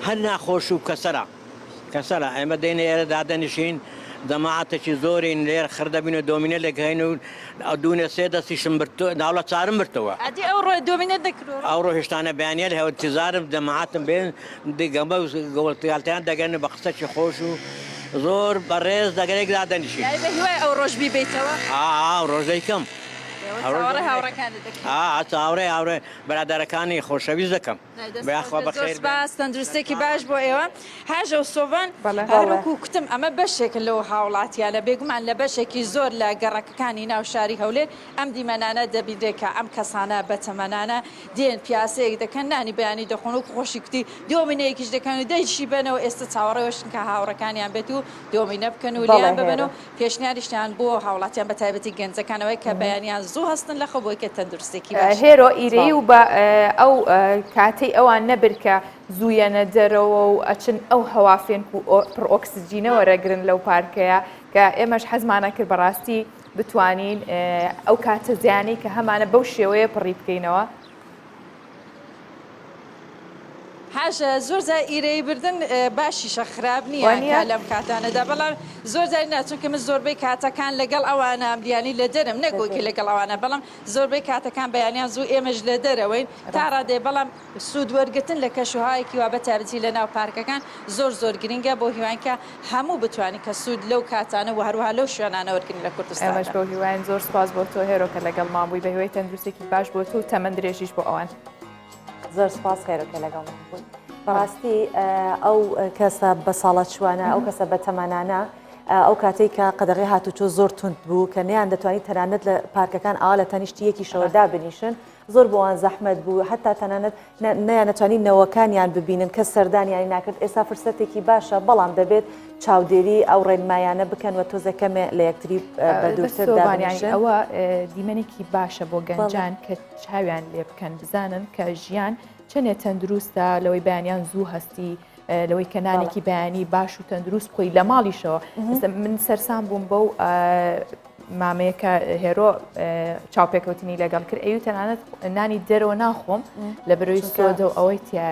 هەر ناخۆش و کەسەرە کەسەرە ئێمە دێینە ئێرە دادەنیشین جەماعەتێکی زۆرین لێرە خڕ دەبین و دۆمینە لێکەین و دوونێ سێ دەستیشم برد ناوڵە چارم برتەوە. ئەدی ئەوڕۆ دۆمینەت نەکردووە؟ ئەوڕۆ هێشتانە بەیانیە لە ئینتیزارم جەماعەتم بێن گەمە و گەڵتەیان دەگەن بە قسەکی خۆش و زۆر بەڕێز دەگەرێک دادەنیشین. یانی بە هیوای ئەو ڕۆژ بیبەیتەوە؟ ئا ئەو ڕۆژ دەیکەم. چاوەڕێ هاوڕێکانت دەکەی؟ ئا چاوەڕێ هاوڕێ برادەرەکانی خۆشەویست دەکەم. یاخوا بەخێر زۆر سپاس تەندروستێکی باش بۆ ئێوە هاژە و سۆڤان هەروەکو کوتم ئەمە بەشێکن لەو هاوڵاتیانە بێگومان لە بەشێکی زۆر لە گەڕەکەکانی ناو شاری هەولێر ئەم دیمەنانە دەبینرێت کە ئەم کەسانە بەتەمەنانە دێن پیاسەیەک دەکەن نانی بەیانی دەخۆن وەکو خۆشی کوتی دۆمینەیەکیش دەکەن و دەیشی بەنەوە ئێستا چاوەڕێوەشن کە هاوڕەکانیان بێت و دۆمینە بکەن و لێیان ببەن و پێشنیاریشیان بۆ هاوڵاتیان بە تایبەتی گەنجەکان ئەوەیە کە بەیانیان زوو هەستن لە خەو بۆی کە تەندروستێکی باشیان هێرۆ ئیرەیی و بە ئەو کاتەی ئەوان نەبرد کە زوو یەنە دەرەوە و ئەچن ئەو هەوا فێنک و پڕ ئۆکسجینە وەرەگرن لەو پارکەیە کە ئێمەش حەزمانە کرد بەڕاستی بتوانین ئەو کاتە زیانەی کە هەمانە بەو شێوەیە پڕی بکەینەوە. حاجە زۆر جار ئیرەیی بردن باشیشە خراپ نییە کە لەم کاتانەدا بەڵام زۆر جار نا چونکە من زۆربەی کاتەکان لەگەڵ ئەوانام یانی لە دەرم نەک وەکی لەگەڵ ئەوانە بەڵام زۆربەی کاتەکان بەیانیان زوو ئێمەش لە دەرەوەین تا ڕادەیە بەڵام سوود وەرگرتن لە کەشوهەوایەکی وا بە تایبەتی لە ناو پارکەکان زۆر زۆر گرنگە بۆ هیواین کە هەموو بتوانین کە سوود لەو کاتانە و هەروەها لەو شوێنانە وەرگرین لە کوردستاندا. ئێمەش بەو هیواین. زۆر سوپاس بۆ تۆ هێرۆ کە لەگەڵمان بووی، بە هیوای تەندروستێکی باش بۆ تۆ و تەمەن درێژیش بۆ ئەوان. زۆر سوپاس هێرۆ کە لەگەڵمان بووی. بەڕاستی ئەو کەسە بەساڵاچووانە، ئەو کەسە بەتەمەنانە ئەو کاتەی کە قەدەغەی هاتوچۆ زۆر توند بوو کە نەیان دەتوانی تەنانەت لە پارکەکان ئاوا لە تەنیشتی یەکیشەوە دابنیشن، زۆر بۆوان زەحمەت بوو حتا تەنانەت نەیانەتوانی نەوەکانیان ببینن کەس سەردانیانی ناکرد ئێستا فرسەتێکی باشە بەڵام دەبێت چاودێری ئەو ڕێنمایانە بکەن و تۆزێک کەمێ لە یەکتری بەدوورتر دابنیشن. ئەوە دیمەنێکی باشە بۆ گەنجان کە چاویان لێ بکەن بزانن کە ژیان چەنێ تەندروستە لەوەی بەیانیان زوو هەستی لەوەی کە نانێکی بەیانی باش و تەندروست بخۆی لە ماڵیشەوە من سەرسام بووم بەو مامەیە کە هێرۆ چاوپێکەوتنی لەگەڵ کرد ئەو تەنانەت نانی دەرەوە ناخۆم لە بەرەوەی سۆدە و ئەوەی تیا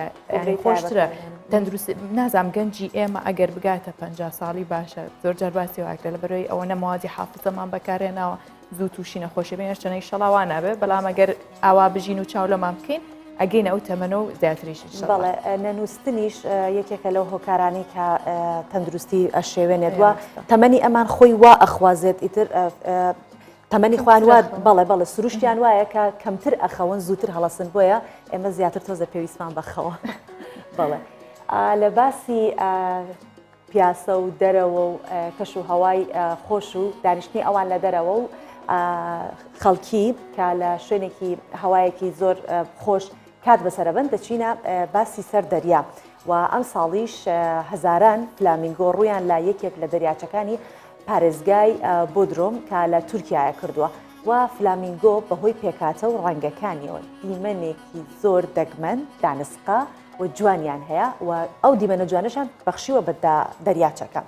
خۆشترە تەندروست نازام گەنجی ئێمە ئەگەر بگاتە پ ساڵی باشە زۆر جار باسی واکرە لە بەرەوەی ئەوە نەموازی حافزەمان بەکارێناوە زوو تووشی نەخۆشی بین هەرچەنە ئیشەڵا وا نابێ بەڵام ئەگەر ئاوا بژین و چاو لەمان بکەین ئەگەینە ئەو تەمەنە و زیاتریش ئینشەڵا. بەڵێ نەنووستنیش یەکێکە لەو هۆکارانەی کە تەندروستی ئەشێوێنێت و تەمەنی ئەمان خۆی وا ئەخوازێت ئیتر تەمەنی خۆیان وا بەڵێ بەڵێ سروشتیان وایە کە کەمتر ئەخەون زووتر هەڵەسن بۆیە ئێمە زیاتر تۆزە پێویستمان بەخەوە بەڵێ لە باسی پیاسە و دەرەوە و کەش و هەوای خۆش و دانیشتنی ئەوان لە دەرەوە و خەڵکی کە لە شوێنێکی هەوایەکی زۆر خۆش کات بەسەرەبەن دەچینە باسی سەر دەریا و ئەم ساڵیش هەزاران فلامینگۆ ڕوویان لە یەکێک لە دەریاچەکانی پارێزگای بۆدرۆم کە لە تورکایە کردووە و فلامینگۆ بەهۆی پێکاتە و ڕەنگەکانیەوە دیمەنێکی زۆر دەگمەن دانسقە و جوانیان هەیە و ئەو دیمەنە جوانەشیان بەخشیوە بە دەریاچەکە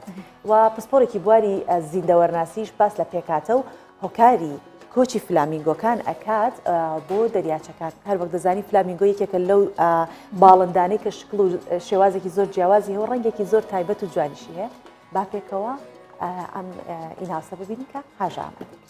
و پسپۆڕێکی بواری زیندەوەرناسیش باس لە پێکاتە و هۆکاری کۆچی فلامینگۆکان ئەکات بۆ دەریاچەکان هەر وەک دەزانی فلامینگۆ یەکێکە لەو باڵندانەی کە شکڵ و شێوازێکی زۆر جیاوازی هەیە و ڕەنگێکی زۆر تایبەت و جوانیشی هەیە با پێکەوە ئەم ئیناسە ببینین کە هاژە ئامادە کرد.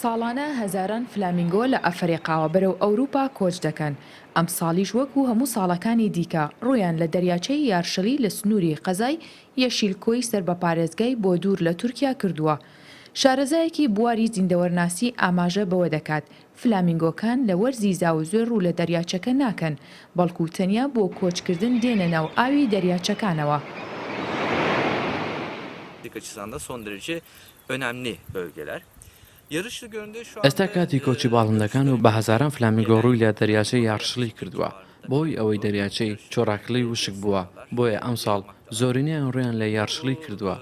ساڵانە هەزاران فلامینگۆ لە ئەفەریقاوە بەرەو ئەوروپا کۆچ دەکەن، ئەمساڵیش وەکو هەموو ساڵەکانی دیکە ڕوویان لە دەریاچەی یارشڵی لە سنووری قەزای یەشیلکۆی سەر بە پارێزگای بۆدور لە تورکیا کردووە. شارەزایەکی بواری زیندەوەرناسی ئاماژە بەوە دەکات، فلامینگۆکان لە وەرزی زاوزوێ ڕوو لە دەریاچەکە ناکەن، بەڵکو تەنیا بۆ کۆچکردن دێنە ناو ئاوی دەریاچەکانەوە. ئێستا کاتی کۆچی باڵندەکان و بە هەزاران فلامینگۆ ڕووی لە دەریاچەی یارشڵی کردووە، بەهۆی ئەوەی دەریاچەی چۆراکلی وشک بووە، بۆیە ئەمساڵ زۆرینەیان ڕوویان لە یارشڵی کردووە.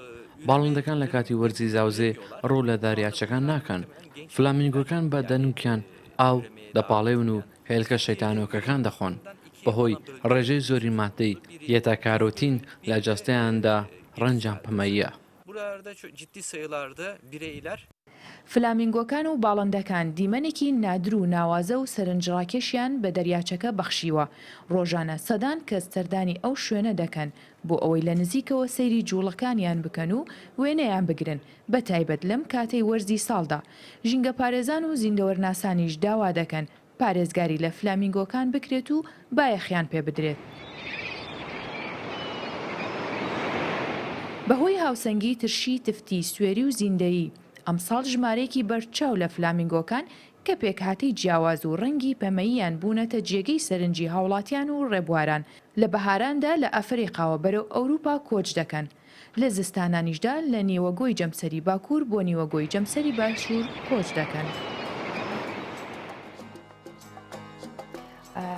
باڵندەکان لە کاتی وەرزی زاوزێ ڕوو لە دەریاچەکان ناکەن، فلامینگۆکان بە دەنووکیان ئاو دەپاڵێون و هێلکە شەیتانۆکەکان دەخۆن، بەهۆی ڕێژەی زۆری ماددەی یێتا کارۆتین لە جەستەیاندا. ڕەنگیان پەمەییە. فلامینگۆکان و باڵندەکان دیمەنێکی نادر و ناوازە و سەرنجڕاکێشیان بە دەریاچەکە بەخشیوە، ڕۆژانە سەدان کەس سەردانی ئەو شوێنە دەکەن بۆ ئەوەی لە نزیکەوە سەیری جووڵەکانیان بکەن و وێنەیان بگرن، بەتایبەت لەم کاتەی وەرزی ساڵدا. ژینگەپارێزان و زیندەوەرناسانیش داوا دەکەن پارێزگاری لە فلامینگۆکان بکرێت و بایەخیان پێ بدرێت. بەهۆی هاوسەنگی ترشی تفتی سوێری و زیندەیی، ئەمساڵ ژمارەیەکی بەرچاو لە فلامینگۆکان کە پێکهاتەی جیاواز و ڕەنگی پەمەییان بوونەتە جێگەی سەرنجی هاوڵاتیان و ڕێبواران، لە بەهاراندا لە ئەفەریقاوە بەرەو ئەوروپا کۆچ دەکەن. لە زستانانیشدا لە نیوەگۆی جەمسەری باکوور بۆ نیوەگۆی جەمسەری باشوور کۆچ دەکەن.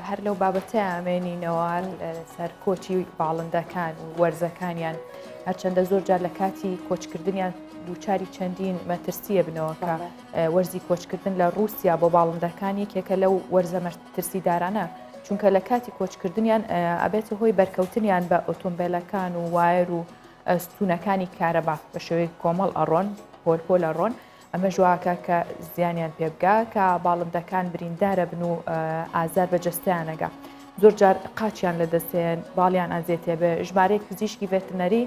هەر لەو بابەتە ئەمێنینەوە سەر کۆچی باڵندەکان و وەرزەکانیان هەرچەندە زۆر جار لە کاتی کۆچکردنیان دووچاری چەندین مەترسیە بنەوە کە وەرزی کۆچکردن لە رووسیا بۆ باڵندەکان یەکێکە لەو وەرزە مەترسیدارانە چونکە لە کاتی کۆچکردنیان ئەبێتە هۆی بەرکەوتنیان بە ئۆتۆمبیلەکان و وایەر و ستونەکانی کارەبا بە شێوەی کۆمەڵ ئەڕۆن پۆل پۆل ئەڕۆن ئەمەش واکە کە زیانیان پێبگا کە باڵندەکان بریندارە بن و ئازار بە جەستەیانەگا زۆر جار قاچیان لە دەستێن باڵیان ئازێتێ بێ ژمارەیەک پزیشکی ڤێتنەری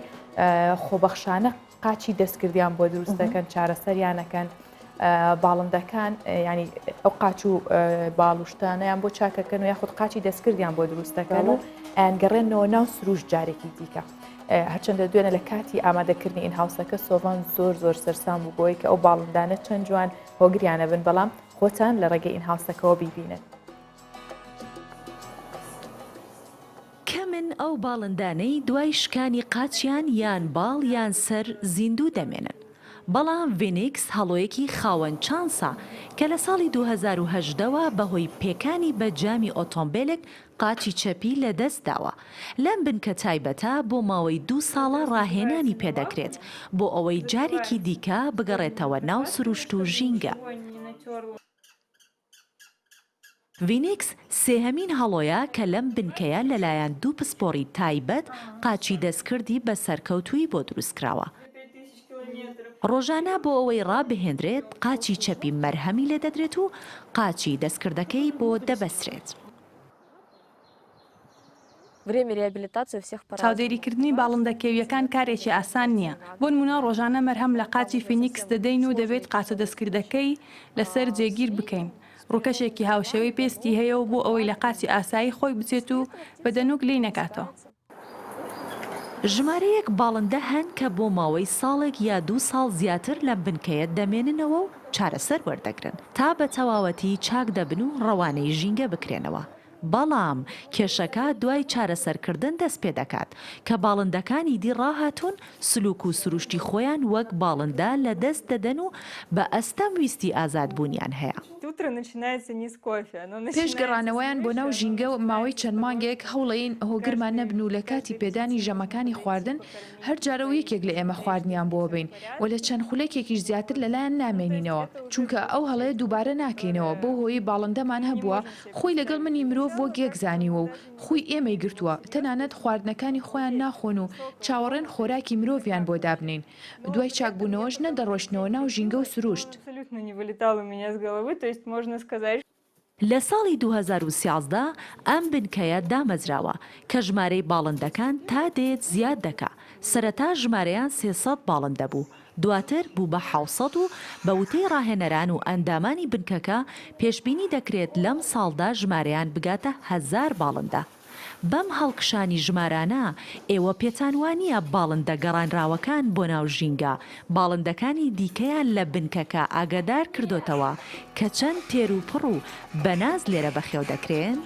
خۆبەخشانە قاچی دەستکردیان بۆ دروست دەکەن چارەسەریانەکەن باڵندەکان ینی ئەو قاچ و باڵوشتانیان بۆ چاکەکەن و یاخود قاچی دەستکردیان بۆ دروست دەکەن و ئەیانگەڕێنەوە ناو سروش جارێکی دیکە. هەرچەندە دوێنە لە کاتی ئامادەکردنی in-house ەکە سۆڤان زۆر زۆر سەرسام بوو بۆی کە ئەو باڵندانە چەند جوان هۆگریانە بن بەڵام خۆتان لە ڕێگەی in-house ەکەوە بیبینن. کەمن ئەو باڵندانەی دوای شکانی قاچیان یان باڵ یان سەر زیندوو دەمێنن، بەڵام ڤینیکس هەڵۆیەکی خاوەن چانسە کە لە ساڵی 2018 وە بەهۆی پێکانی بە جامی ئۆتۆمبێلێک قاچی چەپی لەدەستداوە. لەم بنکە تایبەتە بۆ ماوەی دوو ساڵە ڕاهێنانی پێدەکرێت بۆ ئەوەی جارێکی دیکە بگەڕێتەوە ناو سروشت و ژینگە. ڤینیکس سێهەمین هەڵۆیە کە لەم بنکەیە لەلایەن دوو پسپۆڕی تایبەت قاچی دەستکردی بە سەرکەوتوویی بۆ دروستکراوە. ڕۆژانە بۆ ئەوەی ڕابهێنرێت قاچی چەپی مەرهەمی لێدەدرێت و قاچی دەستکردەکەی بۆ دەبەسرێت. چاودێریکردنی باڵندە کێوییەکان کارێکی ئاسان نییە، بۆنموونە ڕۆژانە مەرهەم لە قاچی فینیکس دەدەین و دەبێت قاچە دەستکردەکەی لەسەر جێگیر بکەین، ڕووکەشێکی هاوشێوەی پێستی هەیە و بۆ ئەوەی لە قاچی ئاسایی خۆی بچێت و بە دەنووک لێی نەکاتەوە. ژمارەیەک باڵندە هەن کە بۆ ماوەی ساڵێک یا دوو ساڵ زیاتر لەم بنکەیە دەمێننەوە و چارەسەر وەردەگرن تا بە تەواوەتی چاک دەبن و ڕەوانەی ژینگە بکرێنەوە. بەڵام کێشەکە دوای چارەسەرکردن دەست پێدەکات، کە باڵندەکانی دی ڕاهاتوون سلوک و سروشتی خۆیان وەک باڵندە لە دەست دەدەن و بە ئەستەم ویستی ئازادبوونیان هەیە. پێش گەڕانەوەیان بۆ ناو ژینگە و ماوەی چەند مانگێک هەوڵەین هۆگرمان نەبن و لە کاتی پێدانی ژەمەکانی خواردن هەر جارە و یەکێک لە ئێمە خواردنیان بۆ بەین و لە چەند خولەکێکیش زیاتر لەلایان نامێنینەوە چونکە ئەو هەڵەیە دووبارە ناکەینەوە بەو هۆیەی باڵندەمان هەبووە خۆی لەگەڵ منی مرۆڤ وەک یەک زانیوە و خووی ئێمەی گرتووە، تەنانەت خواردنەکانی خۆیان ناخۆن و چاوەڕێن خۆراکی مرۆڤیان بۆ دابنێین. دوای چاکبوونەوەش نەدەڕۆیشتنەوە ناو ژینگە و سروشت. لە ساڵی 2013 ئەم بنکەیە دامەزراوە، کە ژمارەی باڵندەکان تا دێت زیاد دەکا، سەرەتا ژمارەیان 300 باڵندە بوو، دواتر بوو بە 700 و بە وتەی ڕاهێنەران و ئەندامانی بنکەکە پێشبینی دەکرێت لەم ساڵدا ژمارەیان بگاتە هەزار باڵندە. بەم هەڵکشانی ژمارانە ئێوە پێتان وانییە باڵندە گەڕانراوەکان بۆ ناو ژینگە باڵندەکانی دیکەیان لە بنکەکە ئاگادار کردۆتەوە کە چەند تێر و پڕ و بەناز لێرە بەخێو دەکرێن؟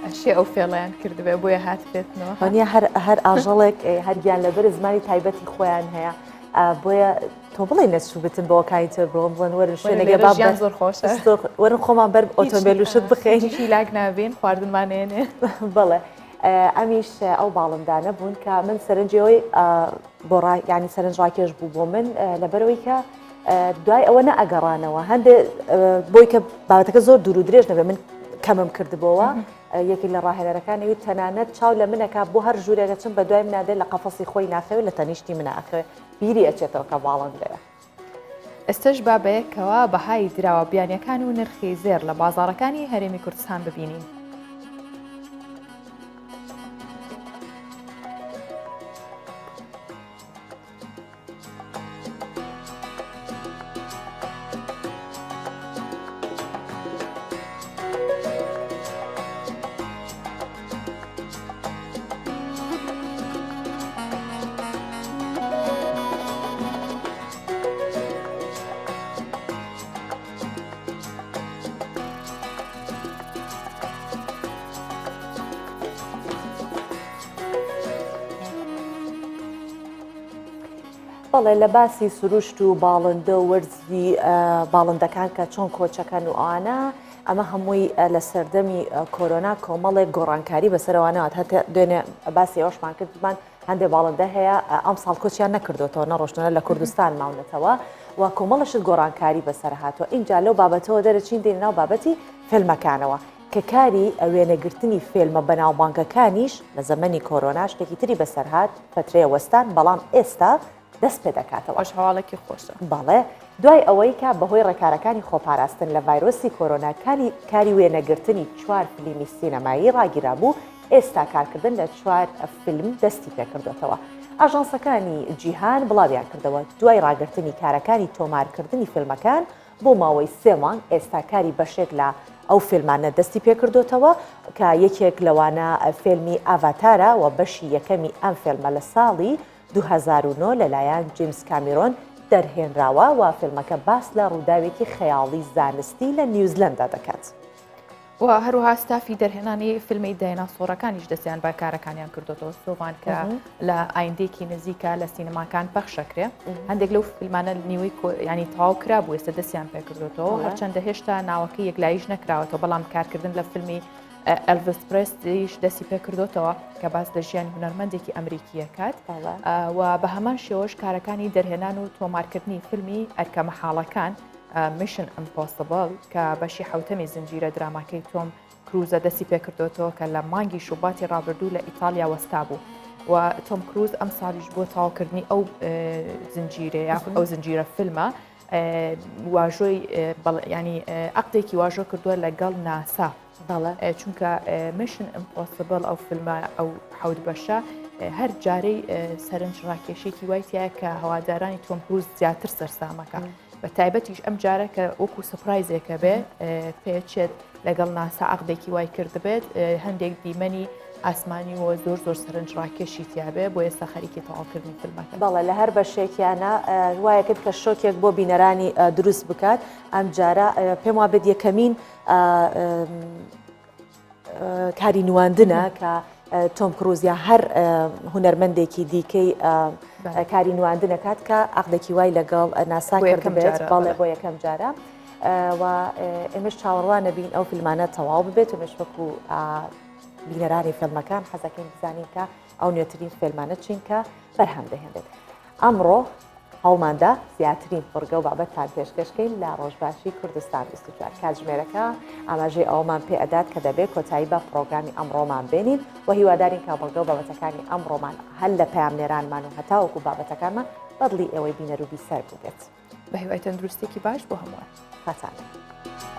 ئەشێ ئەو فێڵیان کردبێ بۆیە هاتبێتنەوە. وانیە هەر هەر ئاژەڵێک هەر گیانلەبەر زمانی تایبەتی خۆیان هەیە بۆیە تۆ بڵێ نەچوو بتن بۆ کانی تر بڕۆم بڵێن وەرن شوێنەکە با ژیان زۆر خۆشە وەرن خۆمان بەر ئۆتۆمبیل و شت بخەین هیلاک نابین خواردنمان نێنێ بەڵێ ئەمیش ئەو باڵندانە بوون کە من سەرنجەوەی بۆ ینی سەرنج ڕاکێش بوو بۆ من لەبەرەوەی کە دوای ئەوە نەئەگەڕانەوە هەندێ بۆی کە بابەتەکە زۆر دوور و درێژ نەبێ من کەمم کردبەوە. یەکێک لە ڕاهێنەرەکانی وت تەنانەت چاو لە منەکا بۆ هەر ژوورێک ئەچم بە دوای منا دێ لە قەفەسی خۆی ناخەوێ لە تەنیشتی منا ئەخەوێ بیری ئەچێتەوە کە باڵندەیە. ئێستەش با بەیەکەوە بەهای دراوە بیانیەکان و نرخی زێڕ لە بازاڕەکانی هەرێمی کوردستان ببینین. بەڵێ لە باسی سروشت و باڵندە و وەرزی باڵندەکان کە چۆن کۆچەکەن و ئەوانە ئەمە هەمووی لە سەردەمی کۆرۆنا کۆمەڵێک گۆڕانکاری بەسەرەوانەوە هەتا دوێنێ باسی ئەوشمان کردمان هەندێک باڵندە هەیە ئەم ساڵ کۆچیان نەکردوێتەوە نەڕۆشتنە لە کوردستان ماونەتەوە و کۆمەڵشت گۆڕانکاری بەسەر هاتووە اینجا لەو بابەتەوە دەرەچین دێن ناو بابەتی فیلمەکانەوە کە کاری وێنەگرتنی فیلمە بەناوبانگەکانیش لە زەمەنی کۆرۆنا شتێکی تری بەسەرهات فترەیە وەستان بەڵام ئێستا دەست پێ دەکاتەوە. ئەوەش هەواڵێکی خۆشە. بەڵێ، دوای ئەوەی کە بەهۆی ڕێکارەکانی خۆپاراستن لە ڤایرۆسی کۆرۆنا کاری کاری وێنەگرتنی چوار فلیمی سینەمایی ڕاگیرابوو، ئێستا کارکردن لە چوار فیلم دەستی پێکردۆتەوە. ئاژانسەکانی جیهان بڵاویان کردەوە، دوای ڕاگرتنی کارەکانی تۆمارکردنی فیلمەکان بۆ ماوەی سێ مانگ، ئێستا کاری بەشێک لە ئەو فیلمانە دەستی پێکردۆتەوە کە یەکێک لەوانە فیلمی ئاڤاتارە و بەشی یەکەمی ئەم فیلمە لە ساڵی 2009 لەلایەن جیمس کامیرۆن دەرهێنراوە و فیلمەکە باس لە ڕووداوێکی خەیاڵی زانستی لە نیوزلەندا دەکات. و هەروەها ستافی دەرهێنانی فیلمی دایناسۆڕەکانیش دەستیان بە کارەکانیان کردوتەوە سۆڤان کە لە ئایندێکی نزیکە لە سینەماکان پەخشەکرێ هەندێک لەو فیلمانە نیوەی ینی تەواو کرا بوو ئێستا دەستیان پێکردوتەوە هەرچەندە هێشتا ناوەکەی یەکلاییش نەکراوەتەوە بەڵام کارکردن لە فیلمی ئەلڤس پرێسلیش دەستی پێکردوتەوە کە باس لە ژیانی هونەرمەندێکی ئەمریکیە کات و بە هەمان شێوەش کارەکانی دەرهێنان و تۆمارکردنی فیلمی ئەرکە مەحاڵەکان Mission Impossible کە بەشی حوتەمی زنجیرە دراماکەی تۆم کروزە دەستی پێکردوتەوە کە لە مانگی شوباتی ڕابردوو لە ئیتالیا وەستا بوو و تۆم کروز ئەم ساڵیش بۆ تەواوکردنی ئەو زنجیرە یاخود ئەو زنجیرە فیلمە واژۆی ینی عقدێکی واژۆ کردووە لەگەڵ ناسا چونکە Mission Impossible ئەو فیلمە ئەو حەوت بەشە هەر جارەی سەرنج ڕاکێشێکی وای تایە کە هەوادارانی تۆم کروز زیاتر سەرسامەکە بە تایبەتیش ئەم جارە کە وەکو surprise ێکە بێ پێچێت لەگەڵ ناسا عقدێکی وای کردبێت هەندێک دیمەنی ئاسمانی و زۆر زۆر سەرنج ڕاکێشی تیاابێ بۆ ئێستا خەریکی تەواوکردنی فیلمەکە. بەڵێ لە هەر بەشێکیانە وایە کرد کە شۆکێک بۆ بینەرانی دروست بکات ئەم جارە پێم وابێت یەکەمین کاری نواندنە کە تۆم کروز یا هەر هونەرمەندێکی دیکەی کاری نواندنەکات کە عقدێکی وای لەگەڵ ناسا کردبێت بەڵێ بۆ یەکەم جارە و ئێمەش چاوەڕوانە بین ئەو فیلمانە تەواو ببێت و مشوەکو بینەرانی فیلمەکان حەزەکەین بزانین کە ئەو نوێترین فیلمانە چین کە بەرهەم دەهێنرێت. ئەمڕۆ هەوڵماندا زیاترین بڕگە و بابەتتان پێشکەشکەین لە ڕۆژباشی کوردستان 24 کاتژمێرەکە ئاماژەی ئەوەمان پێ ئەدات کە دەبێت کۆتایی بە پرۆگرامی ئەمڕۆمان بێنین و هیوادارین کە بڕگە و بابەتەکانی ئەمڕۆمان هەر لە پەیامنێرانمان و هەتاوەکو بابەتەکانمان بەدڵی ئێوەی بینەر و بیسەر بووبێت. بە هیوای تەندروستێکی باش بۆ هەمووان. خواتان لەگەڵ.